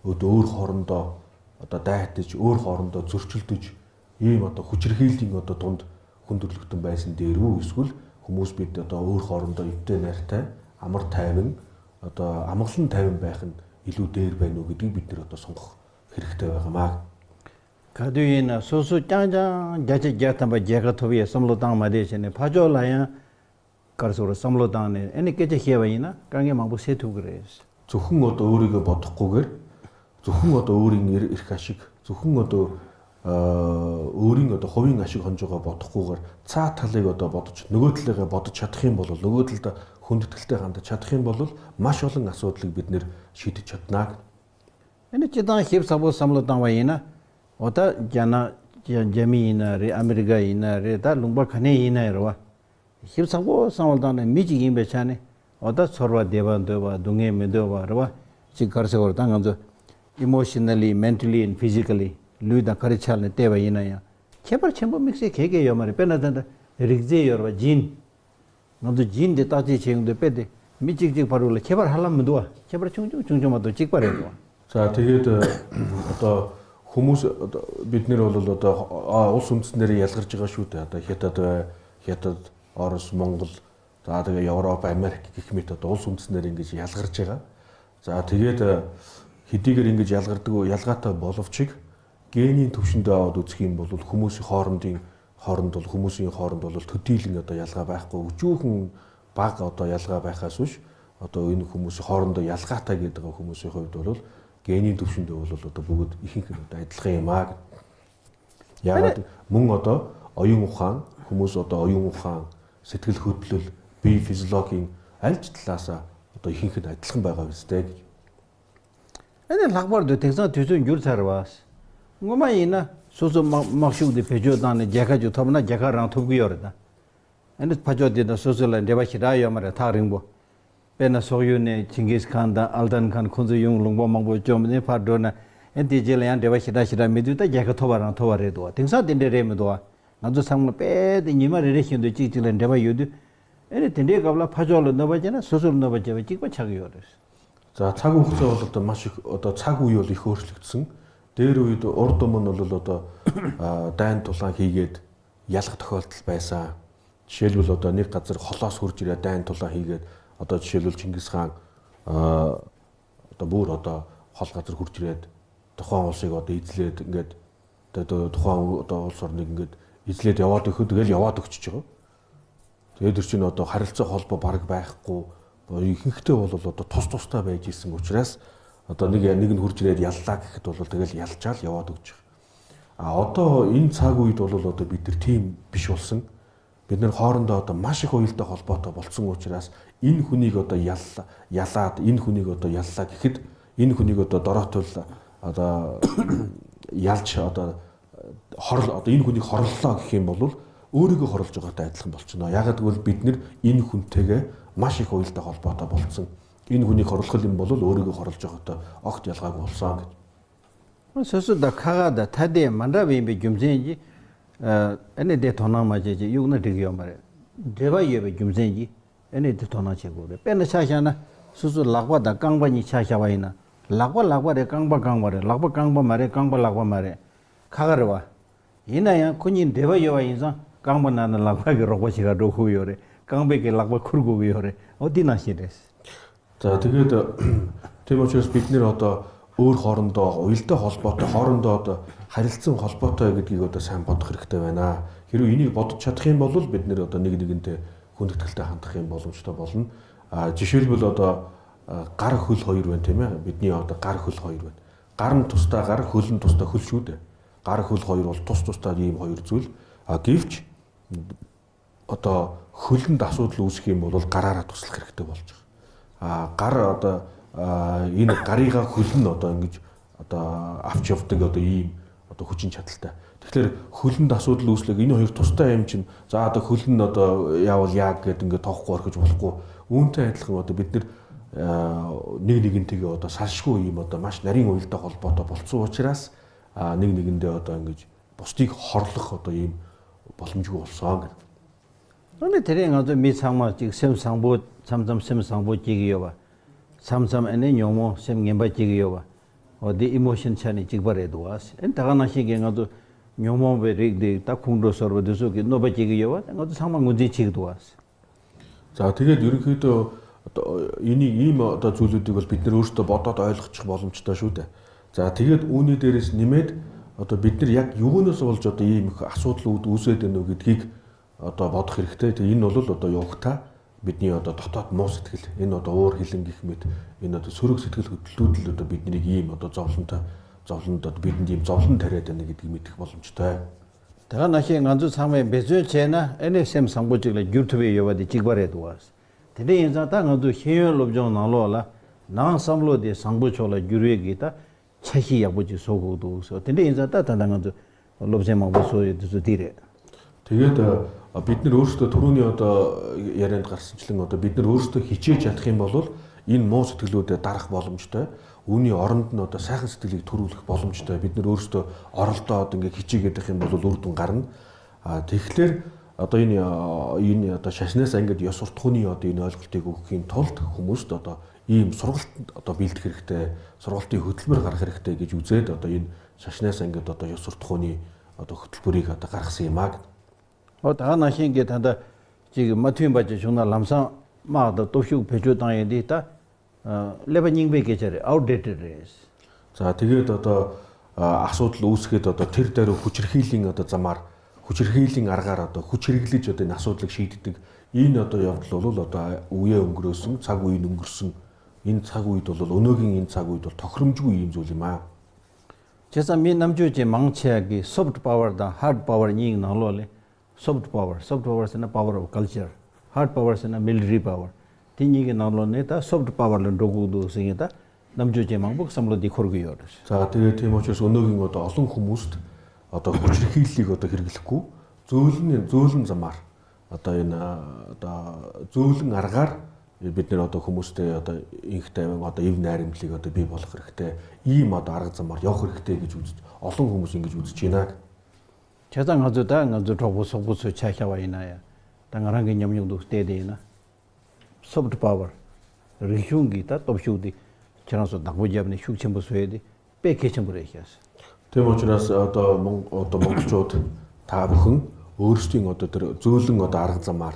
өөр хоорондоо одоо дайтаж, өөр хоорондоо зөрчилдөж ийм одоо хүчирхийллийн одоо дунд хүн төрөлхтөн байсан дээр үү эсвэл хүмүүс бид одоо өөр хоорондоо эвтэй найртай, амар тайван, одоо амгалан тайван байх нь илүү дээр байна уу гэдгийг бид нэр одоо сонгох хэрэгтэй байгаамаа. Кадуина сусу чанчан жачи жатамба жэка тубия самло данг маде чене пажо лаян карсура самло данг эне кече хева ина канге мангбу се тугрэс. Зөвхөн одоо өөрийгөө бодохгүйгээр зөвхөн одоо өөрийн эрх ашиг, зөвхөн одоо өөрийн одоо хувийн ашиг хонжоогоо бодохгүйгээр цаа талыг одоо бодож, нөгөө талыгаа бодож чадах юм бол, нөгөө талд хүндэтгэлтэй хандаж чадах юм бол маш олон асуудлыг бид нэр шийдэж чаднаа. Эне чидан хев сабо самло данг ина ота жана жами ина ре Америка ина ре да лумба кане ина рва хев сабо самло данг мижи гимбе чане ота сорва дева дева дунге медева рва чи карсе ор данг emotionally, mentally and physically луйда каричалне тева ина я чепар чембо миксе кеге йомаре пена ригзе йорва жин нонду жин де та지 чengde педе мичик парула чепар халам мдуа чепар чүнчү чүнчү мадо чикпаре дуа. За тэгээд одоо хүмүүс бид нэр бол одоо улс үндэстнэрээ ялгарч байгаа шүү дээ. Одоо Хятад бай, Хятад, Орос, Монгол, за тэгээ Европ, Америк гэх мэт одоо улс үндэстнэр ингэж ялгарч байгаа. За тэгээд хэдийгээр ингэж ялгардаг ялгаатай боловч генийн түвшиндээ аваад үзэх юм бол хүмүүсийн хооронд бол хүмүүсийн хооронд бол төдийлөн одоо ялгаа байхгүй, өчүүхэн бага одоо ялгаа байхаас биш одоо энэ хүмүүсийн хоорондоо ялгаатай гэдэг хүмүүсийн хувьд бол генийн түвшиндээ бол одоо бүгд ихэнх нь одоо адилхан юм аа. Яагаад мөн одоо оюун ухаан, хүмүүс одоо оюун ухаан, сэтгэл хөдлөл, бие физиологийн аль ч талаасаа одоо ихэнх нь адилхан байгаа биз дээ гэж. Эне лагбар дэ тэгсэн төсөн юр царвас. Ngoma ина сусу макшуд пежо даны жака жу томна жака ран тубги ёрда. Эне пажо дэ сусу ла дева хира ёмара та рингбо. Пена согюне Чингис хан да Алдан хан кунзу юн лунгбо мангбо жомне падона эн дижел ян дева хира хира меду да жака тобаран тобаре дуа. Тэнгса дэндэ ре медуа. Нанзу самла пэ дэ нима ре хинду чиг чиглэн дева юду. Эне дэндэ гавла пажоло нобажена сусу нобажева чигба чаг ёрес. За цаг хугацаа бол одоо маш их одоо цаг үе бол их өөрчлөгдсөн. Дээр үед урд өмнө бол одоо дайн тулаан хийгээд ялах тохиолдол байсан. Жишээлбэл одоо нэг газар холоос хурж ирээд дайн тулаан хийгээд одоо жишээлбэл Чингис хаан одоо бүр одоо хол газар хурж ирээд тухайн улсыг одоо эзлээд ингээд одоо тухайн одоо улс орныг ингээд эзлээд яваад өгөхөд тэгэл яваад өгчөж байгаа. Тэгээд тэр чинь одоо харилцаа холбоо бараг байхгүй, ихэнхдээ бол одоо тус тустай байж исэн учраас одоо нэг нэг нь хурж ирээд яллаа гэхэд бол тэгэл ялчаал яваад өгч байгаа. А одоо энэ цаг үед бол одоо бид нар тийм биш болсон. Бид нар хоорондоо одоо маш их уялдаа холбоотой болцсон учраас энэ хүнийг одоо ялаад энэ хүнийг одоо яллаа гэхэд энэ хүнийг одоо дороотвол одоо ялж одоо хорл одоо энэ хүнийг хорлолоо гэх юм бол өөрийгөө хорлож байгаатай адилхан болчихно. Ягаад гэвэл бид нар энэ хүнтэйгээ маш их уялдаа холбоотой болцсон. Энэ хүнийг хорлох юм бол өөрийгөө хорлож байгаатай огт ялгаагүй болсон гэж. Сөсө да кага да таде манда бимбе жүмзэнжи эне дэ тона мажеже югна дигё маре. Дева ебе жүмзэнжи эне дэ тона чего. Пена чашана сусу лагва да кангба ни чашава ина. Лагва лагва ре кангба кангба ре лагва кангба маре кангба лагва маре. Кагарва. Ина я кунин дева ева инсан кангба нана лагва ге рогва чига доху ёре. Кангбе ге лагва кургу ёре. Одина ширэс. За тэгээд тийм учраас бид нэр одоо өөр хоорондоо уялдаа холбоотой, хоорондоо одоо харилцан холбоотой гэдгийг одоо сайн бодох хэрэгтэй байна. Хэрвээ энийг бодож чадах юм бол бид нэр одоо нэг нэгэнтэй хүндэтгэлтэй хандах юм боломжтой болно. А жишээлбэл одоо гар хөл хоёр байна тийм ээ. Бидний одоо гар хөл хоёр байна. Гар нь тусдаа гар, хөл нь тусдаа хөл шүү дээ. Гар хөл хоёр бол тус тусдаа ийм хоёр зүйл. А гэвч одоо хөлөнд асуудал үүсэх юм бол гараараа туслах хэрэгтэй болж байгаа. А гар одоо энэ гарыгаа хөл нь одоо ингэж одоо авч явдаг одоо ийм одоо хүчин чадалтай. Тэгэхээр хөлөнд асуудал үүслэг энэ хоёр тустай юм чинь за одоо хөл нь одоо яавал яг гэд ингээд тоохгүй орхиж болохгүй. Үүнтэй адилхан одоо бид нэг нэгнтэйгээ одоо салшгүй ийм одоо маш нарийн уялдаа холбоотой болцсон учраас нэг нэгэндээ одоо ингэж бусдыг хорлох одоо ийм боломжгүй болсон гэдэг. ཨ་ནི་དེ་རིང་ང་ཚོ་མི་ཚང་མ་ཅིག་སེམས་བཟང་པོ་མཚམས་མཚམས་སེམས་བཟང་པོ་སྐྱེ་གི་ཡོད་པ། མཚམས་མཚམས་ཨ་ནི་ཉོན་མོངས་སེམས་ངན་པ་སྐྱེ་གི་ཡོད་པ། འོ་འདི emotion ཆ་ནས་གཅིག་པ་རེད་འདུག་ཨ་ནི་ད་ག་ནང་བཞིན་གྱི་ང་ཚོ་ཉོན་མོངས་པའི་རིགས་འདི་ད་ཁོང་ཁྲོ་ཟོར་བ་འདི་ཚོ་གི་གནོད་པ་སྐྱེ་གི་ཡོད་པ་ང་ཚོ་ཚང་མ་ངོས་འཛིན་བྱེད་ཀྱི་འདུག་ཨ། За тэгээд ерөнхийдөө энийг ийм одоо зүйлүүдийг бол бид нар өөрсдөө бодоод ойлгочих боломжтой шүү дээ. За тэгээд үүний дээрээс нэмээд одоо бид нар яг юунаас болж одоо ийм их асуудлууд үүсээд байна уу гэдгийг одоо бодох хэрэгтэй. Тэгээ энэ бол одоо явгтаа бидний одоо дотоод муу сэтгэл, энэ одоо уур хилэн гэх мэт энэ одоо сөрөг сэтгэл хөдлөлүүд л одоо биднийг ийм одоо зовлонтой зовлонд одоо бидэнд ийм зовлон тариад байна гэдгийг мэдэх боломжтой. ད་ག་ནང་བཞིན་ང་ཚོ་ཚང་མས་འབད་བརྩོན་བྱས་ན་ཨེ་ནས་སེམས་བཟང་པོ་ཅིག་ལ་འགྱུར་ཐུབ་ཡས་ཡོད་པ་དེ་གཅིག་པ་རེད་འདུག་བ། དེ་འདྲ་ཡིན་ཙང་ད་ང་ཚོ་ཤེས་ཡོན་སློབ་སྦྱོང་ནང་ལོགས་ལ་ནང་བསམ་བློ་དེ་བཟང་པོ་ཕྱོགས་ལ་འགྱུར་བའི་གི་ད་འཆར་གཞི་ཡག་པོ་ཅིག་བཟོ་དགོས་འདུག་ཟེར་བ་དེ་འདྲ་ཡིན་ཙང་ད་ད་ལྟ་ང་ཚོ་སློབ་ཚན་མང་པོ་བཟོ་ཡོད་དེ་ཚོ་འདི་རེད། Тэгээд бид нар өөрсдөө түрүүний одоо ярианд гарсанчлан одоо бид нар өөрсдөө хичээж чадах юм бол энэ муу сэтгэлүүдэд дарах боломжтой. Үүний оронд нь одоо сайхан сэтгэлийг төрүүлэх боломжтой. Бид нар өөрсдөө оролдоод ингээ хичээгээд байх юм бол үр дүн гарна. А тэгэхээр одоо энэ энэ одоо шашнаас ангид ёс суртахууны одоо энэ ойлголтыг өгөхийн тулд хүмүүст одоо ийм сургалтанд одоо бэлдэх хэрэгтэй, сургалтын хөтөлбөр гаргах хэрэгтэй гэж үзээд одоо энэ шашнаас ангид одоо ёс суртахууны одоо хөтөлбөрийг одоо гаргасан юм аа. ཨོ་ད་ནང་བཞིན་གྱི་ད་ལྟ་ཅིག་མ་མཐུན་པ་ཅིག་བྱུང་ན་ལམ་སང་དམག་དང་སྟོབས་ཤུགས་བེད་སྤྱོད་བཏང་ཡོད་འདི་ད་ཀླད་པ་རྙིང་པའི་སྐད་ཆ་རེད outdated རེད། За тэгээд одоо асуудал үүсгэхэд одоо тэр дээр хүчирхийллийн одоо замаар хүчирхийллийн аргаар одоо хүч хэрэглэж одоо энэ асуудлыг шийддэг энэ одоо явдал бол одоо үеэ өнгөрөөсөн цаг үеийн өнгөрсөн энэ цаг үед бол өнөөгийн энэ цаг үед бол тохиромжгүй юм зүйл юм аа. བྱས་ཙང་མི་རྣམ་དཔྱོད་ཅན་མང་ཆེ་བ་གིས soft power དང hard power གཉིས་ཀྱི་ནང་ལོགས་ལས Soft power Soft power ཟེར་ན power of culture Hard power ཟེར་ན military power དེ་གཉིས་ཀྱི་ནང་ལོགས་ནས་ད soft power ལ་འགྲོ་དགོས་འདུག་ཟེར་གྱིན་ད་རྣམ་དཔྱོད་ཅན་མང་པོ་བསམ་བློ་འདི་འཁོར་གྱི་ཡོད་རེད། За тэгээд тийм учраас өнөөгийн одоо олон хүмүүст одоо хүчирхийллийг одоо хэрэглэхгүй зөөлөн зөөлөн замаар одоо энэ одоо зөөлөн аргаар бид нэр одоо хүмүүстэй одоо инх тайван одоо эв найрамдлыг одоо бий болгох хэрэгтэй ийм одоо арга замаар явах хэрэгтэй гэж үзэж олон хүмүүс ингэж үзэж байна. བྱས་ཙང་ང་ཚོས་ད་ང་ཚོའི་གྲོགས་པོ་སོག་པོ་ཚོས་ཆ་ཤ་བ་ཡིན་ན་ཡང་ད་ང་རང་གི་ཉམས་མྱོང་དུ་བལྟས་དེ་ཡིན་ན། Soft Power། རིག་གཞུང་གི་ད་སྟོབས་ཤུགས་དེ་ཁྱེད་རང་ཚོ་བདག་པོ་བརྒྱབ་ནས་ཤུགས་ཆེན་པོ་བཟོས་དེ་དཔེ་གལ་ཆེན་པོ་རེད་ཤག། Тийм учраас одоо одоо монголчууд та бүхэн өөрсдийн одоо тэр зөөлөн одоо арга замаар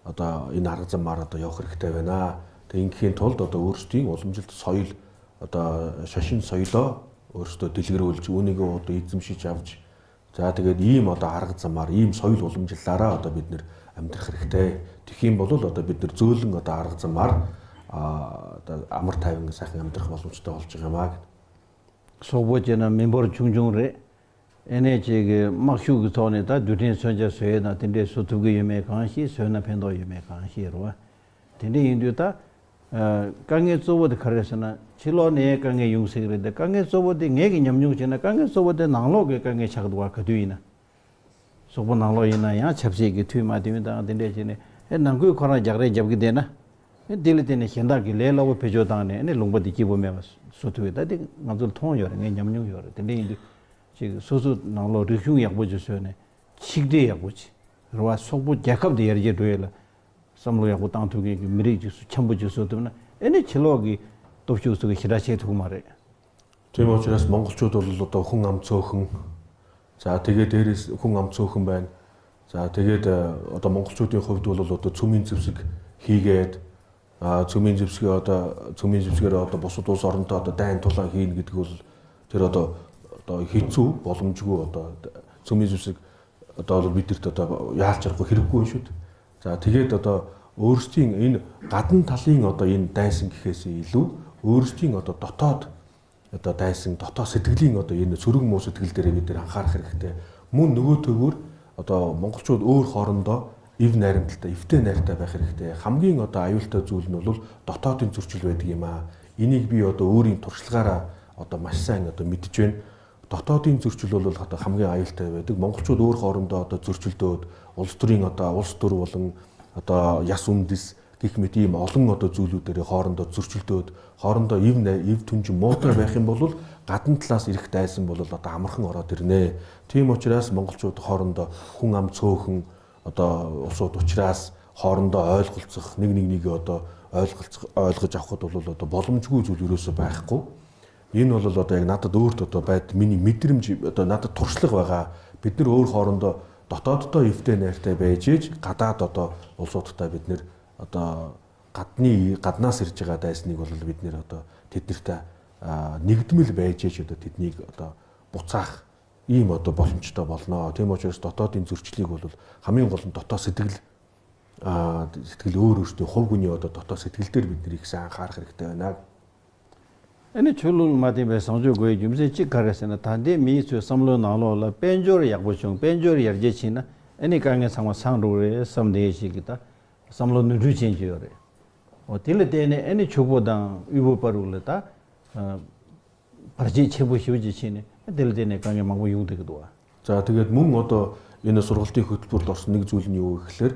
одоо энэ арга замаар одоо явах хэрэгтэй байна. Тэг ингээхийн тулд одоо өөрсдийн уламжилт соёл одоо шашин соёлоо өөрсдөө дэлгэрүүлж үүнийгээ одоо эзэмшиж авч за тэгээд ийм одоо арга замаар ийм соёл уламжлалаараа одоо бид нэр амьдрах хэрэгтэй. Тэгэх юм бол одоо бид нэр зөөлөн одоо арга замаар одоо амар тайван сайхан амьдрах боломжтой болж байгаа юм аа гэд. སོག་པོ་བྱས་ན་མི་འབོར་ཆུང་ཆུང་རེད། ཨེ་ནས་ཅིག་གི་དམག་ཤུགས་ཀྱི་ཐོག་ནས་ད་རྡུལ་ཕྲན་མཚོན་ཆ་བཟོས་ན་དེ་འདྲས་བཟོ་ཐུབ་ཀྱི་ཡོད་མེད་གང་ཤེས་བཟོས་ན་ཕན་ཐོག་ཡོད་མེད་གང་ཤེས་རུང། དེ་འདྲས་ཡིན་དུས་ད། དཀའ་ངལ་གཙོ་བོ་དེ་ག་རེ་ཟེར་ན་ཕྱི་ལོག་ནས་དཀའ་ངལ་ཡོང་སྲིད་ཀྱི་རེད་དེ་དཀའ་ངལ་གཙོ་བོ་དེ་ངེད་ཀྱི་ཉམས་མྱོང་བྱས་ན་དཀའ་ངལ་གཙོ་བོ་དེ་ནང་ལོག་གི་དཀའ་ངལ་ཆགས་འདུག་བ་ག་དུས་ཡིན་ན། སོག་པོ་ནང་ལོག་ཡིན་ན་ཡང་ཆབ་སྲིད་ཀྱི་འཐུས་མ་དེ་མིན་དང་དེ་འདྲས་བྱས་ནས་ཨེ་ནང་ཁུལ་ཁོ་རང་རྒྱག་རེས་རྒྱབ་ཀྱི་བསྡད་ན། ཨེ་དེ་ལ་བརྟེན་ནས་གཞན་དག་གིས་ལས་སླ་བོ་བེད་སྤྱོད་བཏང་ནས་ཨེ་ནས་ལུང་པ་འདི་སྐྱིད་པོ་མེད་པ་བཟོ་ཐུབ་ཡོད་ད་དེ་ང་ཚོ་ལ་མཐོང་ཡོད་རེད་ངས་ཉམས་མྱོང་ཡོད་རེད་དེ་འདྲས་ཡིན་དུས་ཅིག་སོ་སོ་ནང་ལོག་རིག་གཞུང་ཡག་པོ་ཅིག་བཟོས་ནས་ཆིག་སྒྲིལ་ཡག་པོ་བྱེད་རེ་བ་སོག་པོ་རྒྱལ་ཁབ་འདི་ཡར་རྒྱས་འགྲོ་ཡོད་ལ་བསམ་བློ་ཡག་པོ་བཏང་ཐུབ་མཁན་གྱི་མི་རིགས་ཅིག་སུ་འཁྱམ་པོ་ཅིག་བཟོ་ཐུབ་ན་ཨེ་ནས་ཕྱི་ལོག་གི་སྟོབས་ཤུགས་སུ་གི་ཞེ་དྲག་བྱེད་ཐུབ་ཀྱི་མ་རེད། Тийм учраас монголчууд бол одоо хүн ам цөөхөн. За тэгээд дээрээс хүн ам цөөхөн байна. За тэгээд одоо монголчуудын хувьд бол одоо цөмийн зэвсэг хийгээд цөмийн зэвсгээ одоо цөмийн зэвсгээр одоо бусад улс оронтой одоо дайн тулаан хийнэ гэдэг бол тэр одоо одоо хэцүү боломжгүй одоо цөмийн зэвсэг одоо бол бидэрт одоо яалч аргагүй хэрэггүй юм шүү дээ. За тэгээд одоо өөрсдийн энэ гадна талын одоо энэ дайсан гэхээс илүү өөрсдийн одоо дотоод одоо дайсан дотоод сэтгэлийн одоо энэ сөрөг муу сэтгэл дээр бид нэр анхаарах хэрэгтэй. Мөн нөгөө төвөр одоо монголчууд өөр хоорондоо эв найрамдалтай, эвтэй найртай байх хэрэгтэй. Хамгийн одоо аюултай зүйл нь бол дотоодын зөрчил байдаг юм аа. Энийг би одоо өөрийн туршлагаараа одоо маш сайн одоо мэдж байна. Дотоодын зөрчил бол одоо хамгийн аюултай байдаг. Монголчууд өөр хоорондоо одоо зөрчилдөөд улс төрийн одоо улс төр болон одоо яс үндэс гэх мэт ийм олон одоо зүйлүүдээр хоорондоо зөрчилдөөд хоорондоо эв эв түнжин муутай байх юм бол гадна талаас ирэх дайсан бол одоо амархан ороод ирнэ. Тийм учраас монголчууд хоорондоо хүн ам цөөхөн одоо улсууд учраас хоорондоо ойлголцох, нэг нэг нэгээ одоо ойлголцох, ойлгож авахд бол одоо боломжгүй зүйл ерөөсөө байхгүй. Энэ бол одоо яг надад өөрт одоо байд миний мэдрэмж, одоо надад туршлага байгаа. Бид нар өөр хоорондоо дотооддоо эвтэй найртай байж ээж гадаад одоо улсуудтай бид нэр одоо гадны гаднаас ирж байгаа дайсныг бол бид нэр одоо тэднэртэй нэгдмэл байж ээж одоо тэднийг одоо буцаах ийм одоо боломжтой болно. Тийм учраас дотоодын зөрчлийг бол хамгийн гол нь дотоод сэтгэл сэтгэл өөр өөртөө хувь хүний одоо дотоод сэтгэл дээр бид нэр их сайн анхаарах хэрэгтэй байна. ཨ་ནི་ཆོས་ལུགས་མ་བརྟེན་པའི་བཟང་སྤྱོད་དགོས་རྒྱུ་མཚན་གཅིག་ག་རེ་ཟེར་ན་ད་ལྟའི་མིའི་ཚོའི་བསམ་བློའི་ནང་ལོགས་ལ་དཔལ་འབྱོར་ཡག་པོ་བྱུང་དཔལ་འབྱོར་ཡར་རྒྱས་ཕྱིན་ན་ཨ་ནི་དཀའ་ངལ་ཚང་མ་སངས་འགྲོ་གི་རེད་བསམ་དེ་ཞིག་གི་ད་བསམ་བློ་ནོར་འཁྲུལ་ཅན་གྱི་ཡོད་རེད། འོ་དེ་ལ་བརྟེན་ནས་ཨ་ནི་ཕྱུག་པོ་དང་དབུལ་པོ་པ་རུ་ལ་ད་བར་ཆད་ཆེན་པོ་ཞིག་ཅིག་ཕྱིན་ནས་དེ་ལ་བརྟེན་ནས་དཀའ་ངལ་མང་པོ་ཡོང་སྡོད་ཀྱི་འདུག་བ། За тэгээд мөн одоо энэ сургалтын хөтөлбөрт орсон нэг зүйл нь юу гэхлээр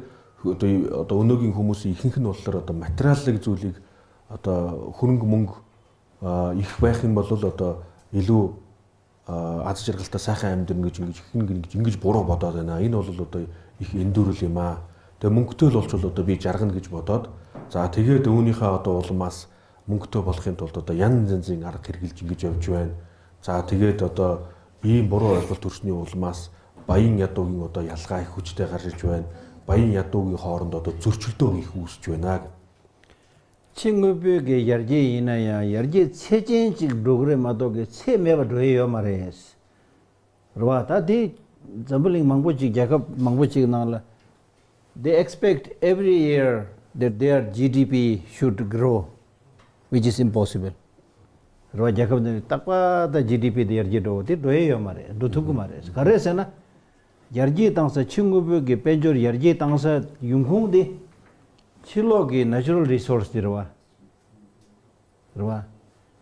одоо өнөөгийн хүмүүсийн ихэнх нь болохоор одоо материалын зүйлийг одоо хөрөнгө мөнгө их байх юм бол одоо илүү аз жаргалтай сайхан амьдрна гэж ингэж ихэнх ингэж ингэж буруу бодоод байна. Энэ бол одоо их эндүрэл юм аа. Тэгээ мөнгөтэй л болчвол одоо би жаргана гэж бодоод за тэгээд үүнийхээ одоо улмаас мөнгөтэй болохын тулд одоо янз янзын арга хэрэгжилж ингэж явж байна. За тэгээд одоо ийм буруу ойлголт төрсний улмаас баян ядуугийн одоо ялгаа их хүчтэй гарч ирж байна. Баян ядуугийн хооронд одоо зөрчилдөөн их үүсэж байна гэх. ཕྱི་དངོས་པོའི་གི་ཡར་རྒྱས་ཡིན་ན་ཡང་ཡར་རྒྱས་ཚད་ཅན་ཅིག་འགྲོ་གི་རེད་མ་གཏོགས་གི་ཚད་མེད་པ་འགྲོ་ཡི་ཡོད་མ་རེད། རེད་བ། ད་དེ་འཛམ་བུ་གླིང་མང་པོ་ཅིག་རྒྱལ་ཁབ་མང་པོ་ཅིག་ནང་ལ They expect every year that their GDP should grow which is impossible། རེད་བ། རྒྱལ་ཁབ་འདི་རྟག་པ་ད GDP དེ་ཡར་རྒྱས་འགྲོ་བ་དེ་འགྲོ་ཡི་ཡོད་མ་རེད་འགྲོ་ཐུབ་གི་མ་རེད་ག་རེད་ཟེར་ན། ཡར་རྒྱས་བཏང་ས་ཕྱི་དངོས་པོའི་གི་དཔལ་འབྱོར་ཡར་རྒྱས་བཏང་ས་ཡོང་ཁུངས་དེ། ཕྱི་ལོག་གི Natural Resource དེ་རེད་བ། རེད་བ།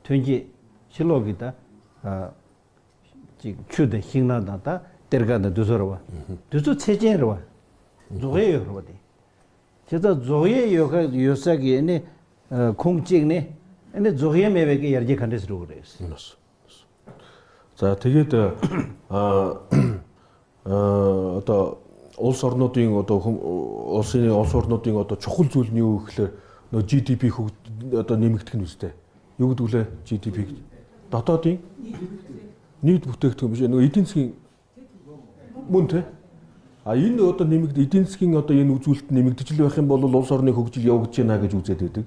ཐོན་སྐྱེད་ཕྱི་ལོག་གི་ད། ཅིག་ཆུ་དང་ཤིང་ནགས་དང་ད་གཏེར་ཁ་དང་དུས་ཚོད་རེད་བ། དུས་ཚོད་ཚད་ཅན་རེད་བ། རྫོགས་ཡས་ཡོད་རེད་བ་དེ། དེ་ད་རྫོགས་ཡས་ཡོད་ཁ་ཡོད་ས་གི་ནི་ཁུངས་གཅིག་ནི། ནི་རྫོགས་ཡས་མེད་པའི་གི་ཡར་རྒྱས་ག་འདྲས་སུ་འགྲོ་གི་རེད། За тэгээд одоо улс орнуудын одоо улсын улс орнуудын одоо чухал зүйл нь юу гэхлээр нөө GDP одоо нэмэгдэх нь үстэй. Юу гэдэг вүлээ GDP гэж? Дотоодын нийт бүтээгдэхүүн биш нөгөө эдийн засгийн мөн тэ. А энэ одоо нэмэгд эдийн засгийн одоо энэ үзүүлэлт нэмэгдэж л байх юм бол улс орны хөгжил явагдаж байна гэж үзээд байдаг.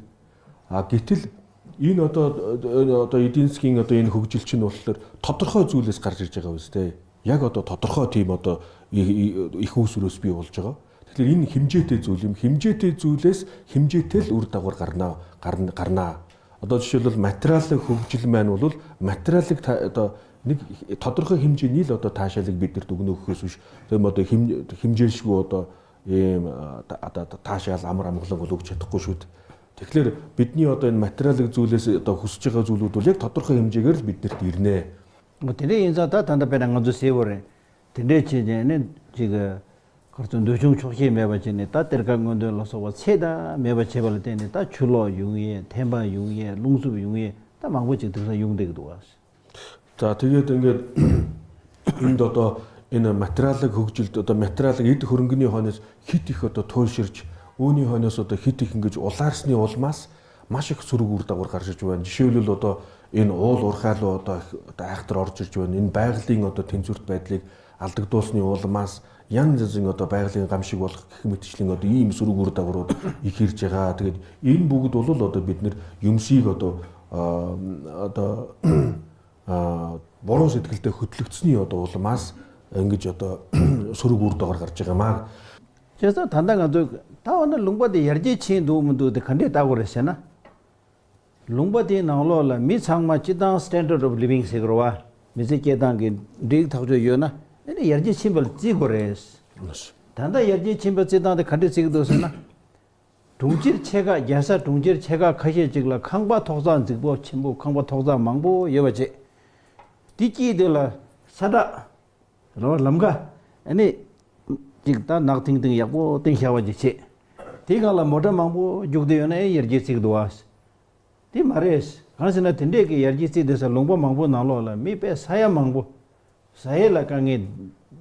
А гэтэл энэ одоо эдийн засгийн одоо энэ хөгжил чинь болохоор тодорхой зүйлээс гарч ирж байгаа биз дээ. Яг одоо тодорхой тийм одоо их үүсвэрээс бий болж байгаа. Тэгэхээр энэ хэмжээтэй зүйл юм. Хэмжээтэй зүйлээс хэмжээтэй л үр дагавар гарнаа гарна гарнаа. Одоо жишээлбэл материалын хөгжил маань бол материалыг одоо нэг тодорхой хэмжээний л одоо таашаалыг биднэрт өгнө гэхээс биш тийм одоо хэмжээлшгүй одоо ийм одоо таашаал амар амгалан бол өгч чадахгүй шүү дээ. Тэгэхээр бидний одоо энэ материалын зүйлээс одоо хүсэж байгаа зүйлүүд бол яг тодорхой хэмжээгээр л биднэрт ирнэ. དེ་འདྲའི་ཡིན་ཙང་ད་ད་ལྟ་དཔེར་ན་ང་ཚོ་སེ་བོ་རེད། དེ་འདྲའི་བྱས་ནས་ནི་ཅིག་གར་ཚོ་འདོད་ཆུང་ཆོག་ཤེས་མེད་པ་བྱས་ནས་ད་གཏེར་ཁ་སྔོན་འདོན་ལ་སོགས་པ་ཚད་ད་མེད་པ་བྱས་པ་ལ་བརྟེན་ནས་ད་ཆུ་ལོག་ཡོང་ཡས་ཐན་པ་ཡོང་ཡས་རླུང་འཚུབ་ཡོང་ཡས་ད་མང་པོ་ཅིག་དེང་སང་ཡོང་བསྡད་ཀྱི་འདུག་བ། За тэгээд ингээд энд одоо энэ материалыг хөгжилд одоо материалыг эд хөрөнгөний хойноос хит их одоо туйлширч үүний хойноос одоо хит их ингэж улаарсны улмаас маш их сөрөг үр дагавар гарч ирж байна. Жишээлбэл одоо энэ уул уурхай руу одоо одоо айхтар орж ирж байна. Энэ байгалийн одоо тэнцвэрт байдлыг алдагдуулсны улмаас янз янзын одоо байгалийн гам шиг болох гэх мэтчлэн одоо ийм сөрөг үр дагаврууд их ирж байгаа. Тэгээд энэ бүгд бол одоо бид нэр юмсыг одоо одоо буруу сэтгэлдээ хөтлөгдсөний одоо улмаас ингэж одоо сөрөг үр дагавар гарч байгаа маа. 그래서 단단가도 다오는 룽바데 열제 친 도문도 근데 다고 그랬잖아. 룽바데 나올라 미창마 지당 standard of living 세그로와 미세 계단기 릭 타고 요나 아니 열제 친벌 지고레스. 단다 열제 친벌 지당데 근데 지고도스나 동질 체가 야사 동질 체가 카시 지글라 캉바 톡산 지고 친부 캉바 톡산 망보 여바지 디기들라 사다 로 람가 아니 ཅིག་ད་ནག་ཐིང་ཐིང་ཡག་པོ་ཏིང་ཤ་བ་ཅིག་བྱེད། དེ་གང་ལ་མོ་ཏྲ་མང་པོ་རྒྱུག་དེ་ཡོད་ན་ཨེ་ཡར་རྒྱས་ཚིག་འདུག་ཨ། དེ་མ་རེད། གང་ཟེར་ན་དེ་འདྲས་ཀྱི་ཡར་རྒྱས་ཚིག་དེ་ས་ལུང་པ་མང་པོ་ནང་ལོགས་ལ་མི་དཔེ་ས་ཡ་མང་པོ་ཟ་ཡས་ལ་དཀའ་ངལ་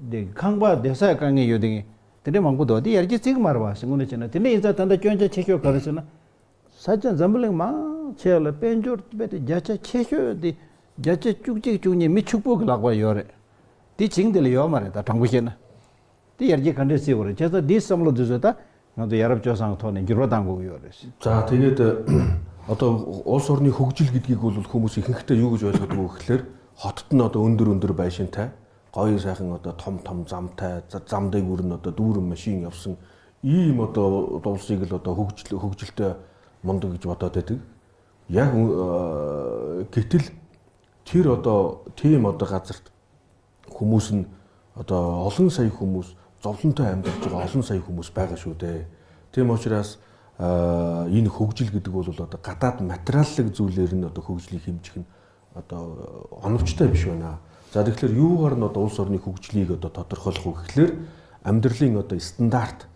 དེ་ཁང་པ་བསྡད་ས་དཀའ་ངལ་ཡོད་དེ་ངས་དེ་དེ་འདྲའི་མང་པོ་འདུག་དེ་ཡར་རྒྱས་བརྩི་གི་མ་རེད་བ་ཞེས་དངོས་གནས་བྱས་ན་དེ་འདྲ་ཡིན་ཙང་ད་ལྟ་སྐྱོན་ཆ་ཆེ་ཤོས་ག་རེ་ཟེར་ན། ས་ཆ་འཛམ་བུ་གླིང་མང་ཆེ་བ་ལ་དཔལ་འབྱོར་དཔེ་དེ 100 ཆེ་ཤོས་དེ 11% 12% མི་ཕྱུག་པོ་གི་ལག་པར་ཡོད་རེད། དེ་བྱིངས་དེ་ལ་ཡོད་མ་རེད་ད་དྲང་པོ་བཤད་ན། དེ་ཡར་རྒྱས་ག་འདྲས་བརྩི་དགོས་རེད་བྱས་ཙང་འདིའི་བསམ་བློ་འདི་ཚོ་ད་ང་ཚོ་ཡ་རབས་སྤྱོད་བཟང་གི་ཐོག་ནས་འགྱུར་བ་གཏང་དགོས་ཀྱི་ཡོད་རེད། За тэгээд одоо улс орны хөгжил гэдгийг бол хүмүүс ихэнхдээ юу гэж ойлгодог вэ гэхлээр хотод нь одоо өндөр өндөр байшинтай гоё сайхан одоо том том замтай зам дээгүүр нь одоо дүүрэн машин явсан ийм одоо улсыг л одоо хөгжил хөгжилтэй мундаг гэж бодоод байдаг. Яг гэтэл тэр одоо тийм одоо газарт хүмүүс нь одоо олон сая хүмүүс зовлонтой амьдарч байгаа олон сая хүмүүс байгаа шүү дээ. Тийм учраас энэ хөгжил гэдэг бол одоо гадаад материаллык зүйлээр нь одоо хөгжлийг хэмжих нь одоо оновчтой биш байна. За тэгэхээр юугаар нь одоо улс орны хөгжлийг одоо тодорхойлох вэ гэхлээр амьдралын одоо стандарт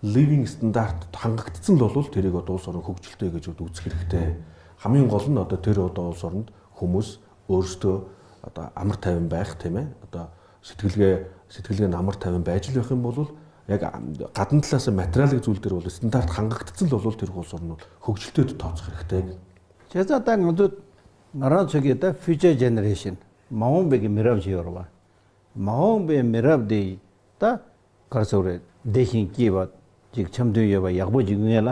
living стандарт хангагдсан л бол тэрийг одоо улс орон хөгжилтэй гэж үзэх хэрэгтэй. Хамгийн гол нь одоо тэр одоо улс оронд хүмүүс өөрсдөө одоо амар тайван байх тийм ээ. Одоо сэтгэлгээ нь амар тайван байж л байх юм бол яг гадна талаас материалын зүйл дээр бол стандарт хангагдсан л бол тэр улс орн бол хөгжилтэй тооцох хэрэгтэй. བྱས་ཙང་ད་ང་ཚོ་ང་རང་ཚོ་གི་ད future generation མ་འོངས་པའི་གི་མི་རབས་ཅིག་ཡོད་རེད་བ། མ་འོངས་པའི་མི་རབས་དེ་ད་ག་རེ་ཟེར་དགོས་རེད་བདེ་ཞིང་སྐྱིད་པ་ཅིག་འཆམ་མཐུན་ཡོད་པ་ཡག་པོ་ཅིག་ཡོང་ངེས་ལ་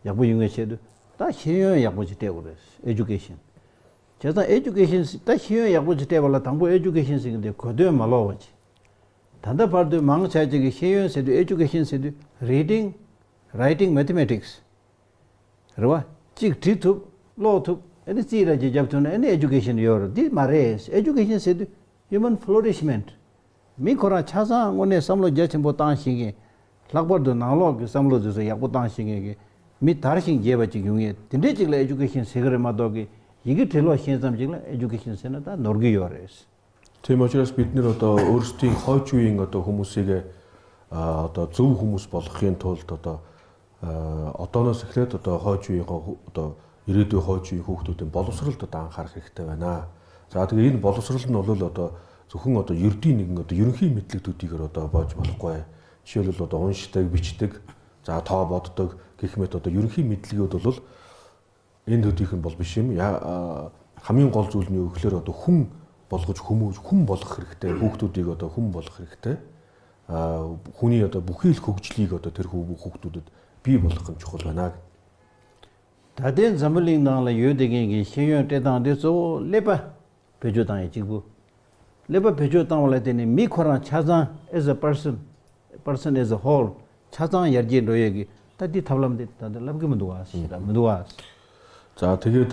ཡག་པོ་ཡོང་ངེས་ཆེད་དུ་ད་ཤེས་ཡོན་ཡག་པོ་ཅིག་སྤྲད་དགོས་རེད education། བྱས་ཙང education ད་ཤེས་ཡོན་ཡག་པོ་ཅིག་སྤྲད་པ་ལ་དང་པོ education ཟེར་གི་འདི་གོ་དོན་མ་ལོག་པ་ཅིག་ད་ལྟ་བར་དུ་མང་ཆེ་ཅིག་གི་ཤེས་ཡོན་ཟེར་དུས education ཟེར་དུས reading writing mathematics རེད་བ། གཅིག་བྲིས་ཐུབ་ཀློག་ཐུབ་ཨེ་ནི་རྩིས་ར་གཅིག་རྒྱབ་ཐུབ་ན་ཨེ་ནི education ཡོད་རེད་འདི་མ་རེད education ཟེར་དུས human flourishment མི་ཁོ་རང་ཆ་ཚང་དངོས་གནས་བསམ་བློ་རྒྱ་ཆེན་པོ་བཏང་ཤེས་མཁན་ལྷག་པར་དུ་ནང་ལོག་གི་བསམ་བློ་དེ་ཚོ་ཡག་པོ་བཏང་ཤེས་མཁན་གྱི་མི་དར་ཞིང་རྒྱས་པ་ཅིག་ཡོང་ངེས་དེ་འདྲས་ཅིག་ལ education ཟེར་གི་རེད་མ་གཏོགས་གི་ཡི་གེ་བྲིས་ཀློག་ཤེས་ཙམ་ཅིག་ལ education ཟེར་ན་ད་ནོར་གི་ཡོད་རེད། Тийм учраас бид нэр одоо өөрсдийн хойч үеийн одоо хүмүүсийг одоо зөв хүмүүс болгохын тулд одоо одооноос эхлээд одоо хойч үеийн одоо ирээдүйн хойч үеийн хүүхдүүдийн боловсролд одоо анхаарах хэрэгтэй байна. За тэгээ энэ боловсрол нь бол одоо зөвхөн одоо ердийн нэгэн одоо ерөнхий мэдлэг төдийгөр одоо боож болохгүй. Жишээлбэл одоо уншдаг, бичдэг, за тоо боддог гэх мэт одоо ерөнхий мэдлэгүүд бол энэ төдийх нь бол биш юм. Хамгийн гол зүйл нь юу гэхээр одоо хүн болгож хүмүүж хүн болгох хэрэгтэй. Хүүхдүүдийг одоо хүн болгох хэрэгтэй. Хүний одоо бүхий л хөгжлийг одоо тэр хүүхдүүдэд бий болгох нь чухал байна. ད་ལྟའི་འཛམ་བུ་གླིང་ནང་ལ་ཡོད་དེ་མཁན་གྱི་ཤེས་ཡོན་སྤྲད་སྟངས་དེ་གཙོ་བོ་ཀླད་པ་བེད་སྤྱོད་བཏང་ཡ་གཅིག་པུ། ཀླད་པ་བེད་སྤྱོད་བཏང་བ་ལ་བརྟེན་ནས་མི་ཁོ་རང་ཆ་ཚང as a person person as a whole ཆ་ཚང་ཡར་རྒྱས་འགྲོ་ཡས་ཀྱི་ད་འདི་ཐབས་ལམ་འདི་ད་ལྟ་ལབ་ཀྱི་མི་འདུག་ཨ་ཞེས་དང་མི་འདུག་ཨ། За тэгээд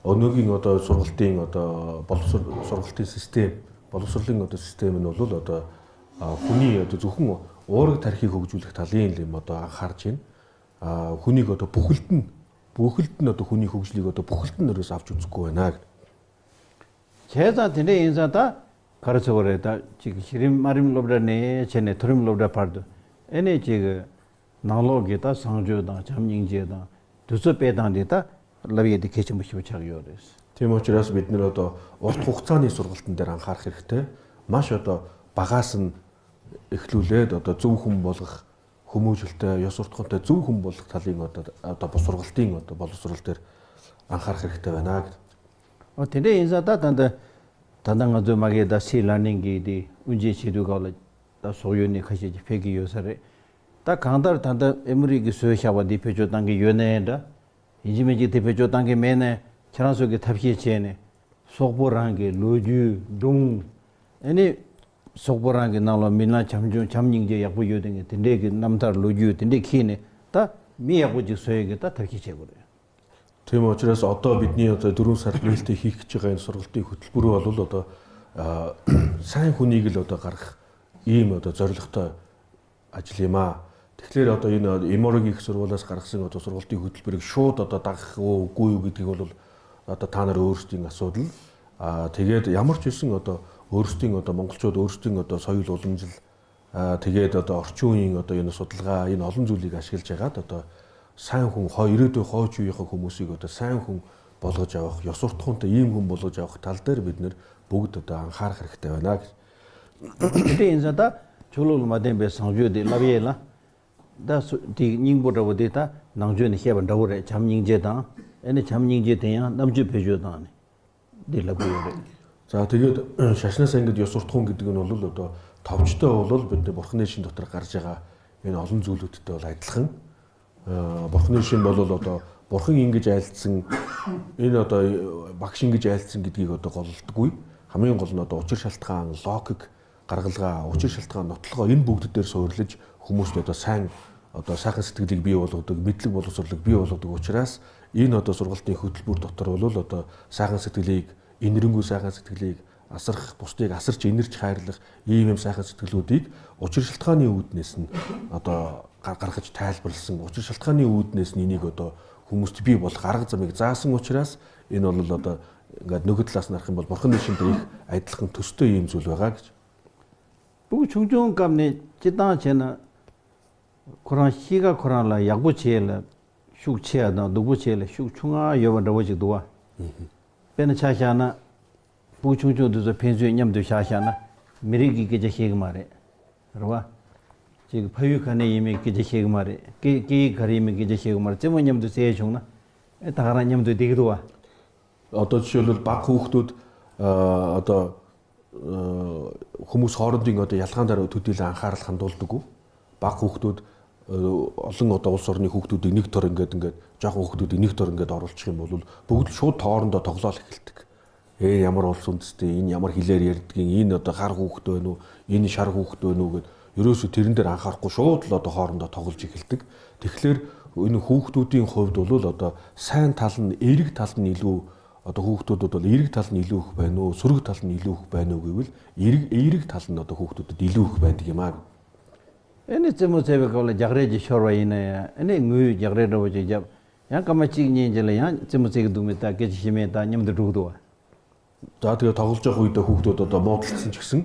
өнөөгийн одоо сургалтын одоо боловсрол сургалтын систем боловсролын одоо систем нь бол одоо хүний одоо зөвхөн уураг тархийг хөгжүүлэх талын юм одоо анхаарч байна. А хүнийг одоо бүхэлд нь бүхэлд нь одоо хүний хөгжлийг одоо бүхэлд нь өрөөс авч үзэхгүй байна гэх. བྱས་ཙང་དེ་འདྲ་ཡིན་ཙང་ད་ག་རེ་ཚོད་རེད་ད་ཅིག་གཞི་རིམ་དམའ་རིམ་སློབ་གྲྭ་ནས་བྱས་ནས་མཐོ་རིམ་སློབ་གྲྭ་བར་དུ་ཨེ་ནས་ཅིག་ནང་ལོག་གི་ད་བཟང་སྤྱོད་དང་བྱམས་སྙིང་རྗེ་དང་དུས་ཚོད་སྤེལ་སྟངས་འདི་ད་ལབ་ཡས་དེ་གལ་ཆེན་པོ་ཞིག་ཆགས་ཡོད་རེད། Тийм учраас бид нэр одоо урт хугацааны сургалтын дээр анхаарах хэрэгтэй. Маш одоо багаас нь эхлүүлээд одоо зөв хүн болгох хүмүүжлэлтэй, ёс суртахуунтай зөв хүн болох талын одоо одоо сургалтын одоо боловсрол дээр анхаарах хэрэгтэй байна гэдэг. 어 དེ་འདྲ་ཡིན་ཙང་ད་ད་ད་ད་ང་ཚོའི་མ་གི་ད་སི་ལ་ནིང་གི་དེ་དབུ་འབྱེད་བྱེད་དུས་སྐབས་ལ་ད་སོག་ཡུལ་ནས་ཁ་ཤས་ཀྱི་ཕེབས་ཀྱི་ཡོད་ས་རེད། ད་གང་ལྟར་ད་ལྟ་ཨེ་མོ་རི་གི་བཟོས་བཞག་པ་འདི་བེད་སྤྱོད་བཏང་གི་ཡོད་ནའི་འདྲ། ཡིན་གཅིག་མིན་གཅིག་དེ་བེད་སྤྱོད་བཏང་གི་མེད་ནའི་ཁྱེད་རང་ཚོ་གི་ཐབས་ཤེས་བྱས་ནས། སོག་པོ་རང་གི་ལོ་རྒྱུས་སྒྲུང། ཨེ་ནི། སོག་པོ་རང་གི་ནང་ལ་མི་སྣ་བྱམས་ཆུང་བྱམས་སྙིང་རྗེ་ཡག་པོ་ཡོད་དེ་ངས་དེ་འདྲས་ཀྱི་རྣམ་ཐར་ལོ་རྒྱུས་དེ་འདྲས་འཁྱིལ་ནས་ད་མི་ཡག་པོ་ཅིག་བཟོ་ཡས་ཀྱི་ད་ཐབས་ཤེས་བྱེད་དགོས་རེད། Тийм учраас одоо бидний одоо 4 сард нээлттэй хийх гэж байгаа энэ сургалтын хөтөлбөр бол одоо сайн хүнийг л одоо гаргах ийм одоо зорилготой ажил юм аа. Тэгэхээр одоо энэ Эморигийн их сургуулиас гаргасан одоо сургалтын хөтөлбөрийг шууд одоо дагах уу үгүй юу гэдгийг бол одоо та нар өөрсдийн асуудал. Аа тэгээд ямар ч үсэн одоо өөрсдийн одоо монголчууд өөрсдийн одоо соёл уламжил тэгээд одоо орчин үеийн одоо энэ судалгаа энэ олон зүйлийг ашиглаж хагаад одоо сайн хүн хоо ирээдүйн хойч үеийнхээ хүмүүсийг одоо сайн хүн болгож авах, ёс суртахуунтай ийм хүн болгож авах тал дээр бид нэр бүгд одоо анхаарах хэрэгтэй байна гэж. དེ་འདྲ་ཡིན་ཙང་ད་ཆོས་ལུགས་ལ་མ་བརྟེན་པའི་བཟང་སྤྱོད་དེ་བསླབ་ཡས་ལ། ད་དེ་སྙིང་པོ་འདྲ་བོ་དེ་ད་ནང་ཆོས་ནས་བཤད་པ་འདྲ་བོ་རེད་བྱམས་སྙིང་རྗེ་དང་ཨེ་ནི་བྱམས་སྙིང་རྗེ་དེ་ཡང་རྣམ་དཔྱོད་བེད་སྤྱོད་དང་ནི་འདི་ལབ་གི་ཡོད་རེད། За тэгээд шашнаас ангид ёс суртахуун гэдэг нь бол одоо товчтой бол бидний бурхны шин дотор гарч байгаа энэ олон зүйлүүдтэй бол адилхан. Бурхны шин бол одоо бурхан ингэж айлдсан энэ одоо багш ингэж айлдсан гэдгийг одоо голлдоггүй. Хамгийн гол нь одоо учир шалтгаан, логик, гаргалгаа, учир шалтгаан, нотлогоо энэ бүгд дээр суурлаж хүмүүст одоо сайн одоо сайхан сэтгэлийг бий болгодог, мэдлэг боловсролыг бий болгодог учраас энэ одоо сургалтын хөтөлбөр дотор бол одоо сайхан сэтгэлийг, энэрэнгүй сайхан сэтгэлийг асарх, бусдыг асарч инэрч хайрлах ийм юм сайхан сэтгэлүүдийг учир шалтгааны үүднээс нь одоо гаргаж тайлбарласан, учир шалтгааны үүднээс нь энийг одоо хүмүүст бий болох арга замыг заасан учраас энэ бол одоо ингээд нөгөө талаас нь харах юм бол бурхан шинтэй их адилхан төстэй ийм зүйл байгаа гэж. Бүгд чүнжүүн гамны жидан чэнэ Коран хига Коран ла ягбу чэла шүг чэ да дугу чэла шүг чунга ёба дабо чиг дуа. Бэна чашаана бүгд чүнжүүн дэзэ пензүү ням дэв шашаана мириги гэж хэг маре. Рва. Чиг паюкане ими гэж хэг маре. Ки ки гарими гэж хэг маре. Зэм ням дэв зэ чунгна. Э тагара ням дэв дэг дуа. Одоо жишээлбэл баг хүүхдүүд одоо хүмүүс хоорондын одоо ялгаан дээр төдийлөн анхаарал хандуулдаггүй. Баг хүүхдүүд олон одоо улс орны хүүхдүүдийг нэг тор ингээд ингээд жоохон хүүхдүүдийг нэг тор ингээд оруулчих юм бол бүгд л шууд тоорондоо тоглоол эхэлдэг. Ямар улс үндэстэй, энэ ямар хэлээр ярьдгийг, энэ одоо гар хүүхэд байна уу, энэ шар хүүхэд байна уу гэд ерөөсөө тэрэн дээр анхаарахгүй шууд л одоо хоорондоо тоглож эхэлдэг. Тэгэхээр энэ хүүхдүүдийн хувьд бол одоо сайн тал нь, эерэг тал нь илүү одоо хүүхдүүдэд бол эерэг тал нь илүү их байна уу, сөрөг тал нь илүү их байна уу гэвэл эерэг тал нь одоо хүүхдүүдэд илүү их байдаг юм аа. Энэ зэм зэвэг бол жагрэж шорва ина. Энэ ngүй жагрэж руу жив. Ян камачиг нин жил ян зэм зэг дүмэ та гэж химээ та нямд рүүдүү. За тэгээ тоглож явах үедээ хүүхдүүд одоо муудалцсан ч гэсэн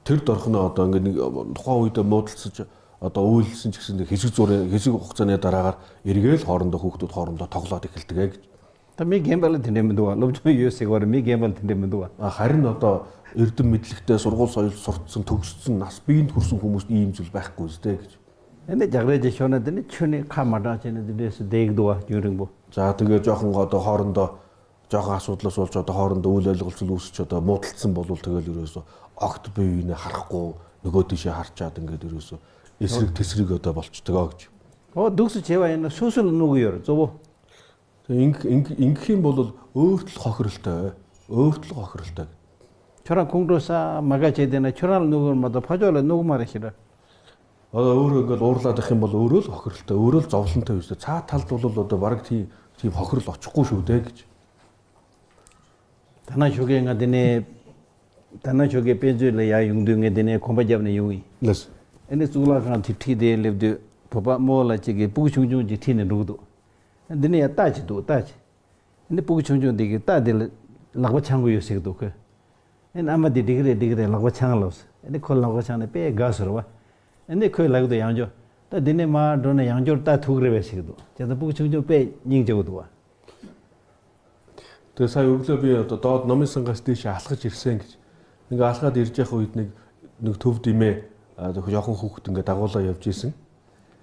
тэр дорхноо одоо ингээд нэг тухайн үедээ муудалцаж одоо уйлсан ч гэсэн хэсэг зургийн хэсэг хугацааны дараагаар эргээл хоорондоо хүүхдүүд хоорондоо тоглоод эхэлдэг ээ гэж. Та ми гэмбэл тэндэ мэдүү. Ловжон юусыг ор ми гэмбэл тэндэ мэдүү. Харин одоо эрдэм мэдлэгтэй сургууль соёл суртсан төгссөн нас биеинд хүрсэн хүмүүст ийм зүйл байхгүй зү гэж. Энэ жагрэж шонод энэ чүний камада чинь дэс дээгдүү юрэнбо. За тэгээ жоохон одоо хоорондоо жоохон асуудлаас болж одоо хоорондоо үйл ойлголцол үүсч одоо муудалцсан болвол тэгэл ерөөсөө огт бие биенээ харахгүй нөгөө тийшээ харчаад ингээд ерөөсөө эсрэг тэсрэг одоо болчдгоо гэж. Оо дүгс чэва энэ сүсэл нүг ёр зөв. Тэг ингэх юм бол өөртөл хохиролтой. Өөртөл хохиролтой. Чоран кунгроса магачэ дэнэ чоран нүгөр мада пажола нүгмар хира. Одоо өөрөө ингээд уурлаад их юм бол өөрөө л хохиролтой, өөрөө л зовлонтой биш. Цаа талд бол одоо бараг тийм хохирол очихгүй шүү дээ гэж. Танаа шүгэ ингээ дэнэ танаа шүгэ пэжүл яа юнгдү ингээ дэнэ компажавны юуи. Лэс. Энэ зүглаахан төвтгий дээлэвдэ папа мола чигээ бүгд чүнжүн жи тийнэ нүгдү. Дэнэ я таач дүү таач. Энэ бүгд чүнжүн дэгэ та дэл лагба чангу юсэг дүүхэ. Энэ ама ди дигрэ дигрэ лагба чангалос. Энэ кол лагба чанга пэ гасрва. Энэ кой лагду янжо. Та дэнэ ма донэ янжор та түгрэ байсэг дүү. Чада бүгд чүнжүн пэ нинг жогдуа. Тэгээ сая өглөө би одоо доод номын сангаас дээш алхаж ирсэн гэж. Ингээ алхаад ирж явах үед нэг төв димээ жоохон хүүхэд ингээ дагуулаа явж исэн.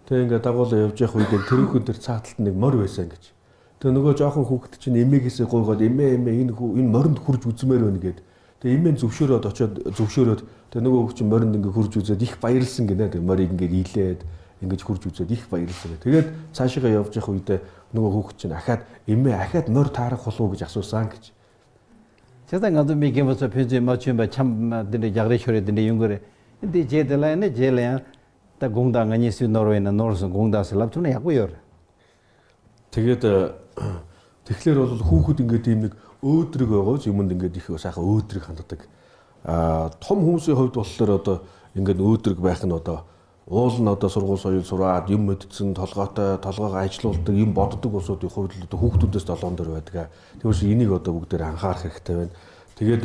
Тэгээ ингээ дагуулаа явж явах үед тэрүүхэн тэр цааталт нэг морь байсан гэж. Тэгээ нөгөө жоохон хүүхэд чинь эмээгээсээ гуйгаад эмээ эмээ энэ энэ моринд хурж үзмээр байна гэд. Тэгээ эмээ зөвшөөрөөд очиод зөвшөөрөөд тэгээ нөгөө хүүхэд чинь моринд ингээ хурж үзээд их баярлсан гинэ. Тэгээ морийг ингээ ийлээд ингэж хурж үзээд их баярлсан. Тэгээд цаашаа явж явах үедээ нөгөө хүүхэд чинь ахаад эмээ ахаад морь таарах болов уу гэж асуусан гэж. Чада гадуу ми гэмбэсэ пэнзэ мачим ба чам дэнэ жагрэ шорэ дэнэ юнгөрэ. Энд жэдэлэ энэ жэлэ та гунгда нгани сүү норвэна норсон гунгдаас лавтуна яг ёр. Тэгээд тэгэхээр бол хүүхэд ингээд ийм нэг өөдрөг байгаа юмд ингээд их сайхан өөдрөг ханддаг. Аа том хүмүүсийн хувьд болохоор одоо ингээд өөдрөг байх нь одоо уул нь одоо сургууль соёл сураад юм мэдсэн толгойтой толгойгоо ажилуулдаг юм боддог улсуудын хувьд л одоо хүүхдүүдээс долоон дээр байдаг. Тиймээс энийг одоо бүгдээр анхаарах хэрэгтэй байна. Тэгээд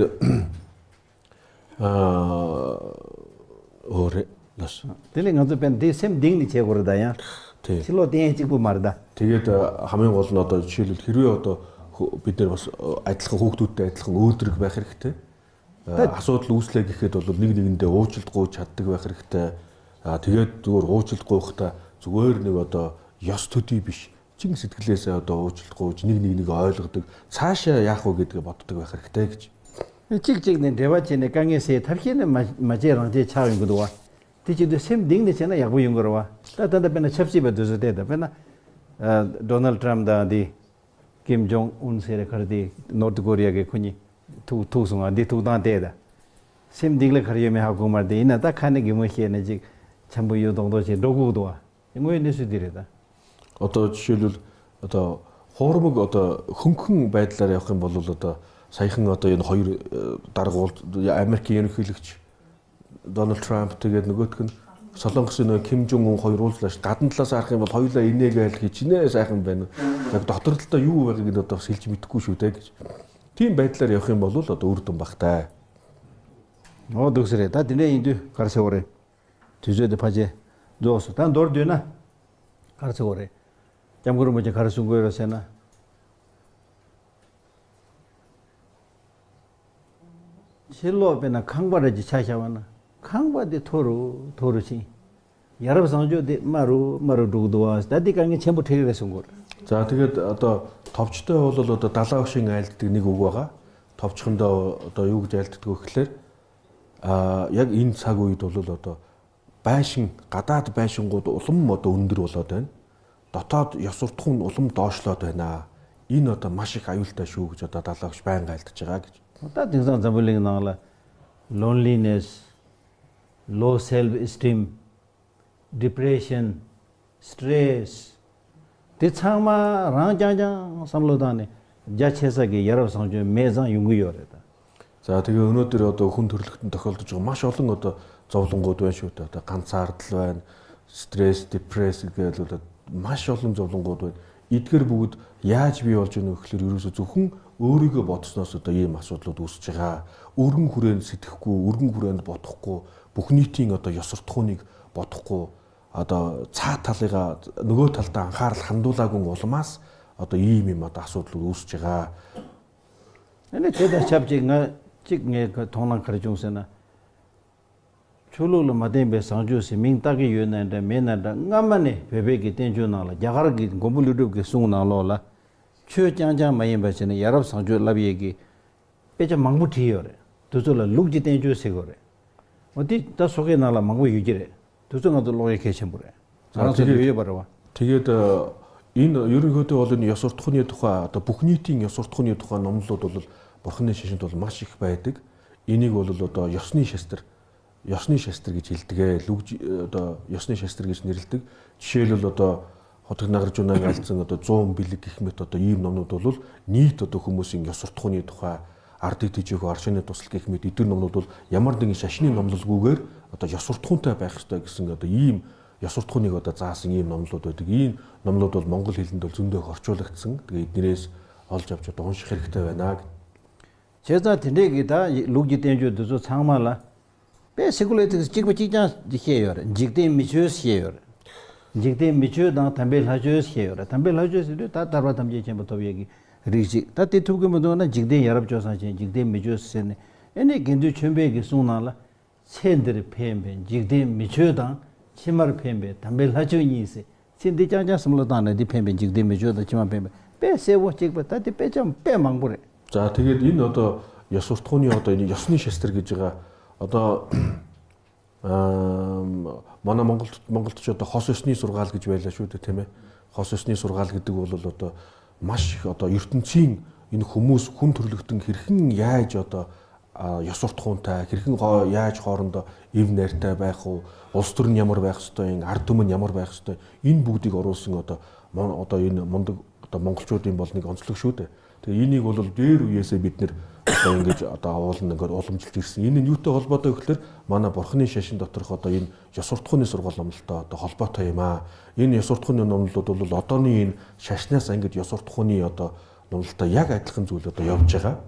өөр лас. Тэлийн ганц бэн дэсэм дигни чэгүр да яа. Чило дэн чиг бу марда. Тэгээд хамгийн гол нь одоо жишээлбэл хэрвээ одоо бид нар бас адилхан хүүхдүүдтэй адилхан өөдрөг байх хэрэгтэй. Асуудал үүслээ гэхэд бол нэг нэгэндээ уучлалт гуйж чаддаг байх хэрэгтэй. Тэгээд зүгээр уучлалт гуйхдаа зүгээр нэг одоо ёс төдий биш. Чин сэтгэлээсээ одоо уучлалт гуйж нэг нэг ойлгодог. Цаашаа яах вэ гэдгээ боддог байх хэрэгтэй гэж. ཅིག་ཅིག་ནས་འབྲེལ་བ་བྱས་ནས་དཀའ་ངལ་སེལ་ཐབས་ཤེས་ནི་མ་བྱས་རང་བྱས་ཆགས་ཡོང་གི་འདུག་བ། དེ་བྱེད་དུས་སེམས་གདིང་ནས་བྱས་ན་ཡག་པོ་ཡོང་གི་རེད་བ། ད་ལྟ་དཔེར་ན་ཆབ་སྲིད་པ་དུས་སུ་བལྟས་དང་དཔེར་ན། Donald Trump དང་དེ། Kim Jong Un ཟེར་གར་དེ North Korea གི་ཁོ་གཉིས་ཐུག་ཐུག་སོང་ང་འདི་ཐུག་སྟངས་བལྟས་དང། སེམས་གདིང་ལ་གར་ཡོད་མེད་ཧ་གོ་མ་རེད་ཡིན་ན་ད་ཁ་ནས་གད་མོ་བཤད་ནས་ཅིག་འཆམ་པོ་ཡོད་མདོག་མདོག་བྱས་འགྲོ་སྒུག་འདུག་བ། དངོས་ཡོད་གནས་ཚུལ་འདི་རེད་ད། Одоо жишээлбэл одоо хуурмаг одоо хөнгөн байдлаар явах юм бол одоо саяхан одоо энэ хоёр дарга Америкийн ерөнхийлөгч Дональд Трамп тэгээд нөгөөх нь Солонгосын нөгөө Ким Жон Ун хоёр уулзлаа ш. Гадна талаас харах юм бол хоёулаа инээгээл хичнээн сайхан байна. Яг дотор талдаа юу байгааг нь одоо бас хэлж мэдэхгүй шүү дээ гэж. Тийм байдлаар явах юм бол одоо үр дүн багтай. Оо дөгсрээ. Та динэ энд гарсаа өрөө. Төзөөд пажэ. Зоос. Та дор дүүнэ. гарсаа өрөө. Жамгүр мөж гарсунгөө росена. Шило бена 강바라지 차샤와나. 강바데 토로 토로시. 여러 상조데 마루 마루 두고와 다디 강에 전부 퇴래선 거. За тэгээд одоо товчтой бол одоо далаа өгшин айлддаг нэг үг байгаа. Товчхондоо одоо юу гэж айлддаг вэ гэхлээр а яг энэ цаг үед бол одоо байшин гадаад байшингууд улам одоо өндөр болоод байна. Дотоод ёс суртахуун улам доошлоод байна. Энэ одоо маш их аюултай шүү гэж одоо далаа өгш байнга айлдаж байгаа гэж. Одоо тэгсэн замбулын наала loneliness, low self esteem, depression, stress དེ་ཚང་མ་རང་རྐྱང་རྐྱང་བསམ་བློ་བཏང་ནས་རྒྱ་ཆེ་ས་གི་ཡ་རབས་བཟང་སྤྱོད་མེད་ཙང་ཡོང་གི་ཡོད་རེད་ད། За тэгээ өнөөдөр одоо хүн төрөлхтөнд тохиолдож байгаа маш олон одоо зовлонгууд байна шүү дээ. Одоо ганцаардал байна, стресс, депресс гэдэг бол маш олон зовлонгууд байна. Эдгээр бүгд яаж бий болж байгаа вэ гэхлээр ерөөсөө зөвхөн өөрийгөө бодсноос одоо ийм асуудлууд үүсэж байгаа. Өргөн хүрээнд сэтгэхгүй, өргөн хүрээнд бодохгүй, бүх нийтийн одоо ёс суртахууныг бодохгүй одоо цаа талыгаа нөгөө талдаа анхаарал хандуулаагүй улмаас одоо ийм юм одоо асуудал үүсэж байгаа. Энэ тэд чавчиг ӈа чиг ӈэ тонан каржунсэна чулул мадэн бэ санжуси мин таги юнэнда менэнда ӈамане бэбэги тэнжунала жагарги гомбулүдүг сунгналола чө 짱짱 마인 바치네 야랍 상주 라비에기 빼자 망부 티요레 두졸라 룩지 땡주 세고레 어디 다 속에 날라 망부 유지레 두졸나도 로에 캐쳔부레 알아서 유예 바라와. Тэгээд энэ ерөнхийдөө бол энэ ёс суртахууны тухай одоо бүх нийтийн ёс суртахууны тухай номлолууд бол бурхны шашинд бол маш их байдаг. Энийг бол одоо ёсны шастар гэж хэлдэг. Лүгж одоо ёсны шастар гэж нэрлэдэг. Жишээлбэл одоо Хотог Нагаржунагийн альцсан одоо 100 бэлэг гэх мэт одоо ийм номнууд бол нийт одоо хүмүүсийн ёс суртахууны тухай ардыг тэжээх аршины тусал гэх мэт эдгээр номнууд бол ямар нэгэн шашны номлолгүйгээр одоо ёс суртахуунтай байх ёстой гэсэн одоо ийм ёс суртахууныг одоо заасан ийм номлолууд байдаг. Ийм номлууд бол монгол хэлэнд бол зөндөө их орчуулагдсан. Тэгээ эднэрээс олж авч одоо унших хэрэгтэй байна. 제가 드네기다 룩지 땡주 두조 창마라 배 세굴레트 찍고 찍장 해요. 직대 미주스 해요. 직대 미주 당 담배 라주스 해요. 담배 라주스 다 다바 담제 쳔 버터 얘기 리지 다 대투게 뭐도나 직대 여럽 조사진 직대 미주스네 에네 겐두 쳔베기 송나라 쳔들 펜벤 직대 미주당 치마르 펜베 담배 라주니세 쳔데 장장 스물다나 디 펜벤 직대 미주다 치마 펜베 배 세워 찍고 다디 배좀 배 망부래. За тэгээд энэ одоо ёс суртахууны одоо энэ ёсны шастар гэж байгаа одоо манай Монголд ч одоо хос ёсны сургаал гэж байлаа шүү дээ тийм ээ. Хос ёсны сургаал гэдэг бол одоо маш их одоо ертөнцийн энэ хүмүүс хүн төрлөختөн хэрхэн яаж одоо ёс суртахуунтай хэрхэн яаж хоорондоо эв найртай байх уу, улс төр нь ямар байх ёстой, ард түмэн ямар байх ёстой, энэ бүгдийг оруулсан одоо энэ мундаг одоо монголчуудын бол нэг онцлог шүү дээ. Тэгээ энийг бол дээр үеэсээ бид нэр одоо ингэж одоо агуулна ингээд уламжилж ирсэн. Энэ нь юутай холбоотой гэхээр манай бурхны шашин доторх одоо энэ ёс суртахууны сургаал номлолтой одоо холбоотой юм аа. Энэ ёс суртахууны номлолууд бол одооны энэ шашнаас ингээд ёс суртахууны одоо номлолтой яг адилхан зүйл одоо явж байгаа.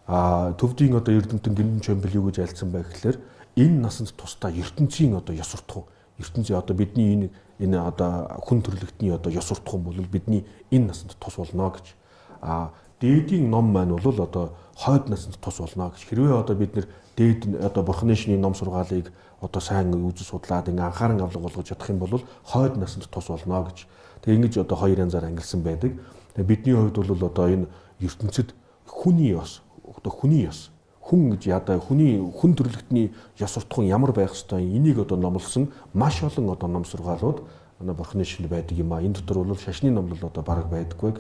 А төвдийн одоо эрдэмтэн Гиндэн Чомбил юу гэж айлдсан бай гэхээр энэ насанд тусдаа ертөнцийн одоо ёс суртахуун, ертөнцийн одоо бидний энэ одоо хүн төрлөختний одоо ёс суртахуун бол бидний энэ насанд тус болно гэж. А Дээдийн ном маань бол одоо хойд насанд тус болно гэж. Хэрвээ одоо бид нэр дээд одоо бурхны шинийн ном сургаалыг одоо сайн үзэж судлаад ингээ анхааран авлага болгож чадах юм бол хойд насанд тус болно гэж. Тэгээ ингэж одоо хоёр янзаар ангилсан байдаг. Тэгээ бидний хувьд бол одоо энэ ертөнцид хүний ёс, одоо хүний ёс хүн гэж ядаа хүний хүн төрлөختний ёс суртахуун ямар байх ёстой энийг одоо номлосон маш олон одоо ном сургаалууд манай бурхны шинэ байдаг юм а. Энэ дотор бол шашны номлол одоо бараг байдаггүй.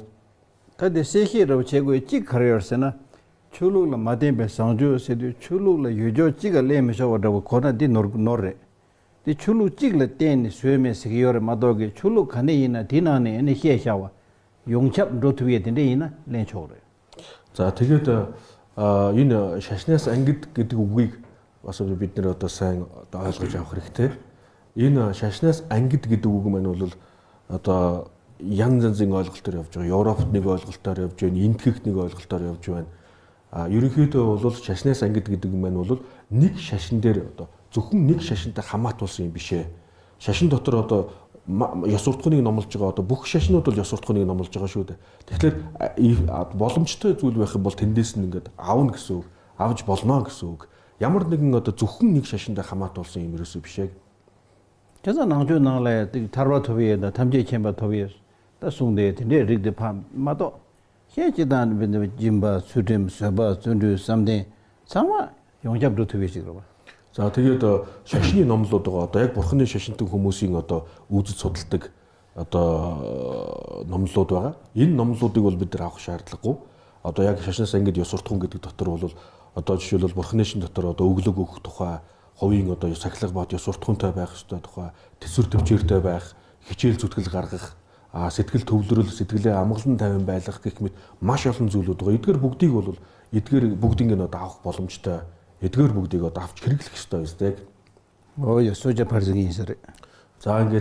다 세히 로 제고에 찌 커리어스나 출루라 마덴베 상주 세도 출루라 유조 찌가 레메셔 와다고 코나 디 노르 노레 디 출루 찌글라 뗀 스웨메 시기요레 마도게 출루 칸에이나 디나네 에네 셰샤와 용찹 로트위에 딘데이나 렌초레. За тэгээд энэ шашнаас ангид гэдэг үгийг бас бид нэр одоо сайн одоо ойлгож авах хэрэгтэй. Энэ шашнаас ангид гэдэг үг маань бол одоо янз янзын ойлголтоор явж байгаа. Европт нэг ойлголтоор явж байна, Энэтхэгт нэг ойлголтоор явж байна. А ерөнхийдөө бол шашнаас ангид гэдэг юм маань бол нэг шашин дээр одоо зөвхөн нэг шашинтай хамаатуулсан юм биш ээ. Шашин дотор одоо ёс суртахууныг номлож байгаа одоо бүх шашнууд бол ёс суртахууныг номлож байгаа шүү дээ. Тэгэхээр боломжтой зүйл байх юм бол тэндээс нь ингээд авна гэсэн үг, авч болно гэсэн үг. Ямар нэгэн одоо зөвхөн нэг шашинтай хамаатуулсан юм ерөөсөө биш ээ. 그래서 낭주 낭래 타르바 토비에다 탐제 쳔바 토비에 다 송데 근데 리데 파 마도 셰지단 빈데 짐바 수뎀 서바 춘두 삼데 상와 용잡도 토비시 그러봐. За тэгээд шашны номлууд байгаа. Одоо яг бурхны шашинтан хүмүүсийн одоо үзэж судалдаг одоо номлууд байгаа. Энэ номлуудыг бол бид нар авах шаардлагагүй. Одоо яг шашнаас ангид ёс суртахуун гэдэг дотор бол одоо жишээлбэл бурхны шин дотор одоо өглөг өгөх тухай, хувийн одоо сахилга бод ёс суртахуунтай байх ёстой тухай, төсвөр төвчээртэй байх, хичээл зүтгэл гаргах, сэтгэл төвлөрөл, сэтгэлээ амгалан тайван байлгах гэх мэт маш олон зүйлүүд байгаа. Эдгээр бүгдийг бол эдгээр бүгдийг нь одоо авах боломжтой. Эдгээр бүгдийг одоо авч хэрэглэх ёстой биз дээ. 어, 소자 발생이 있어요. За ингээд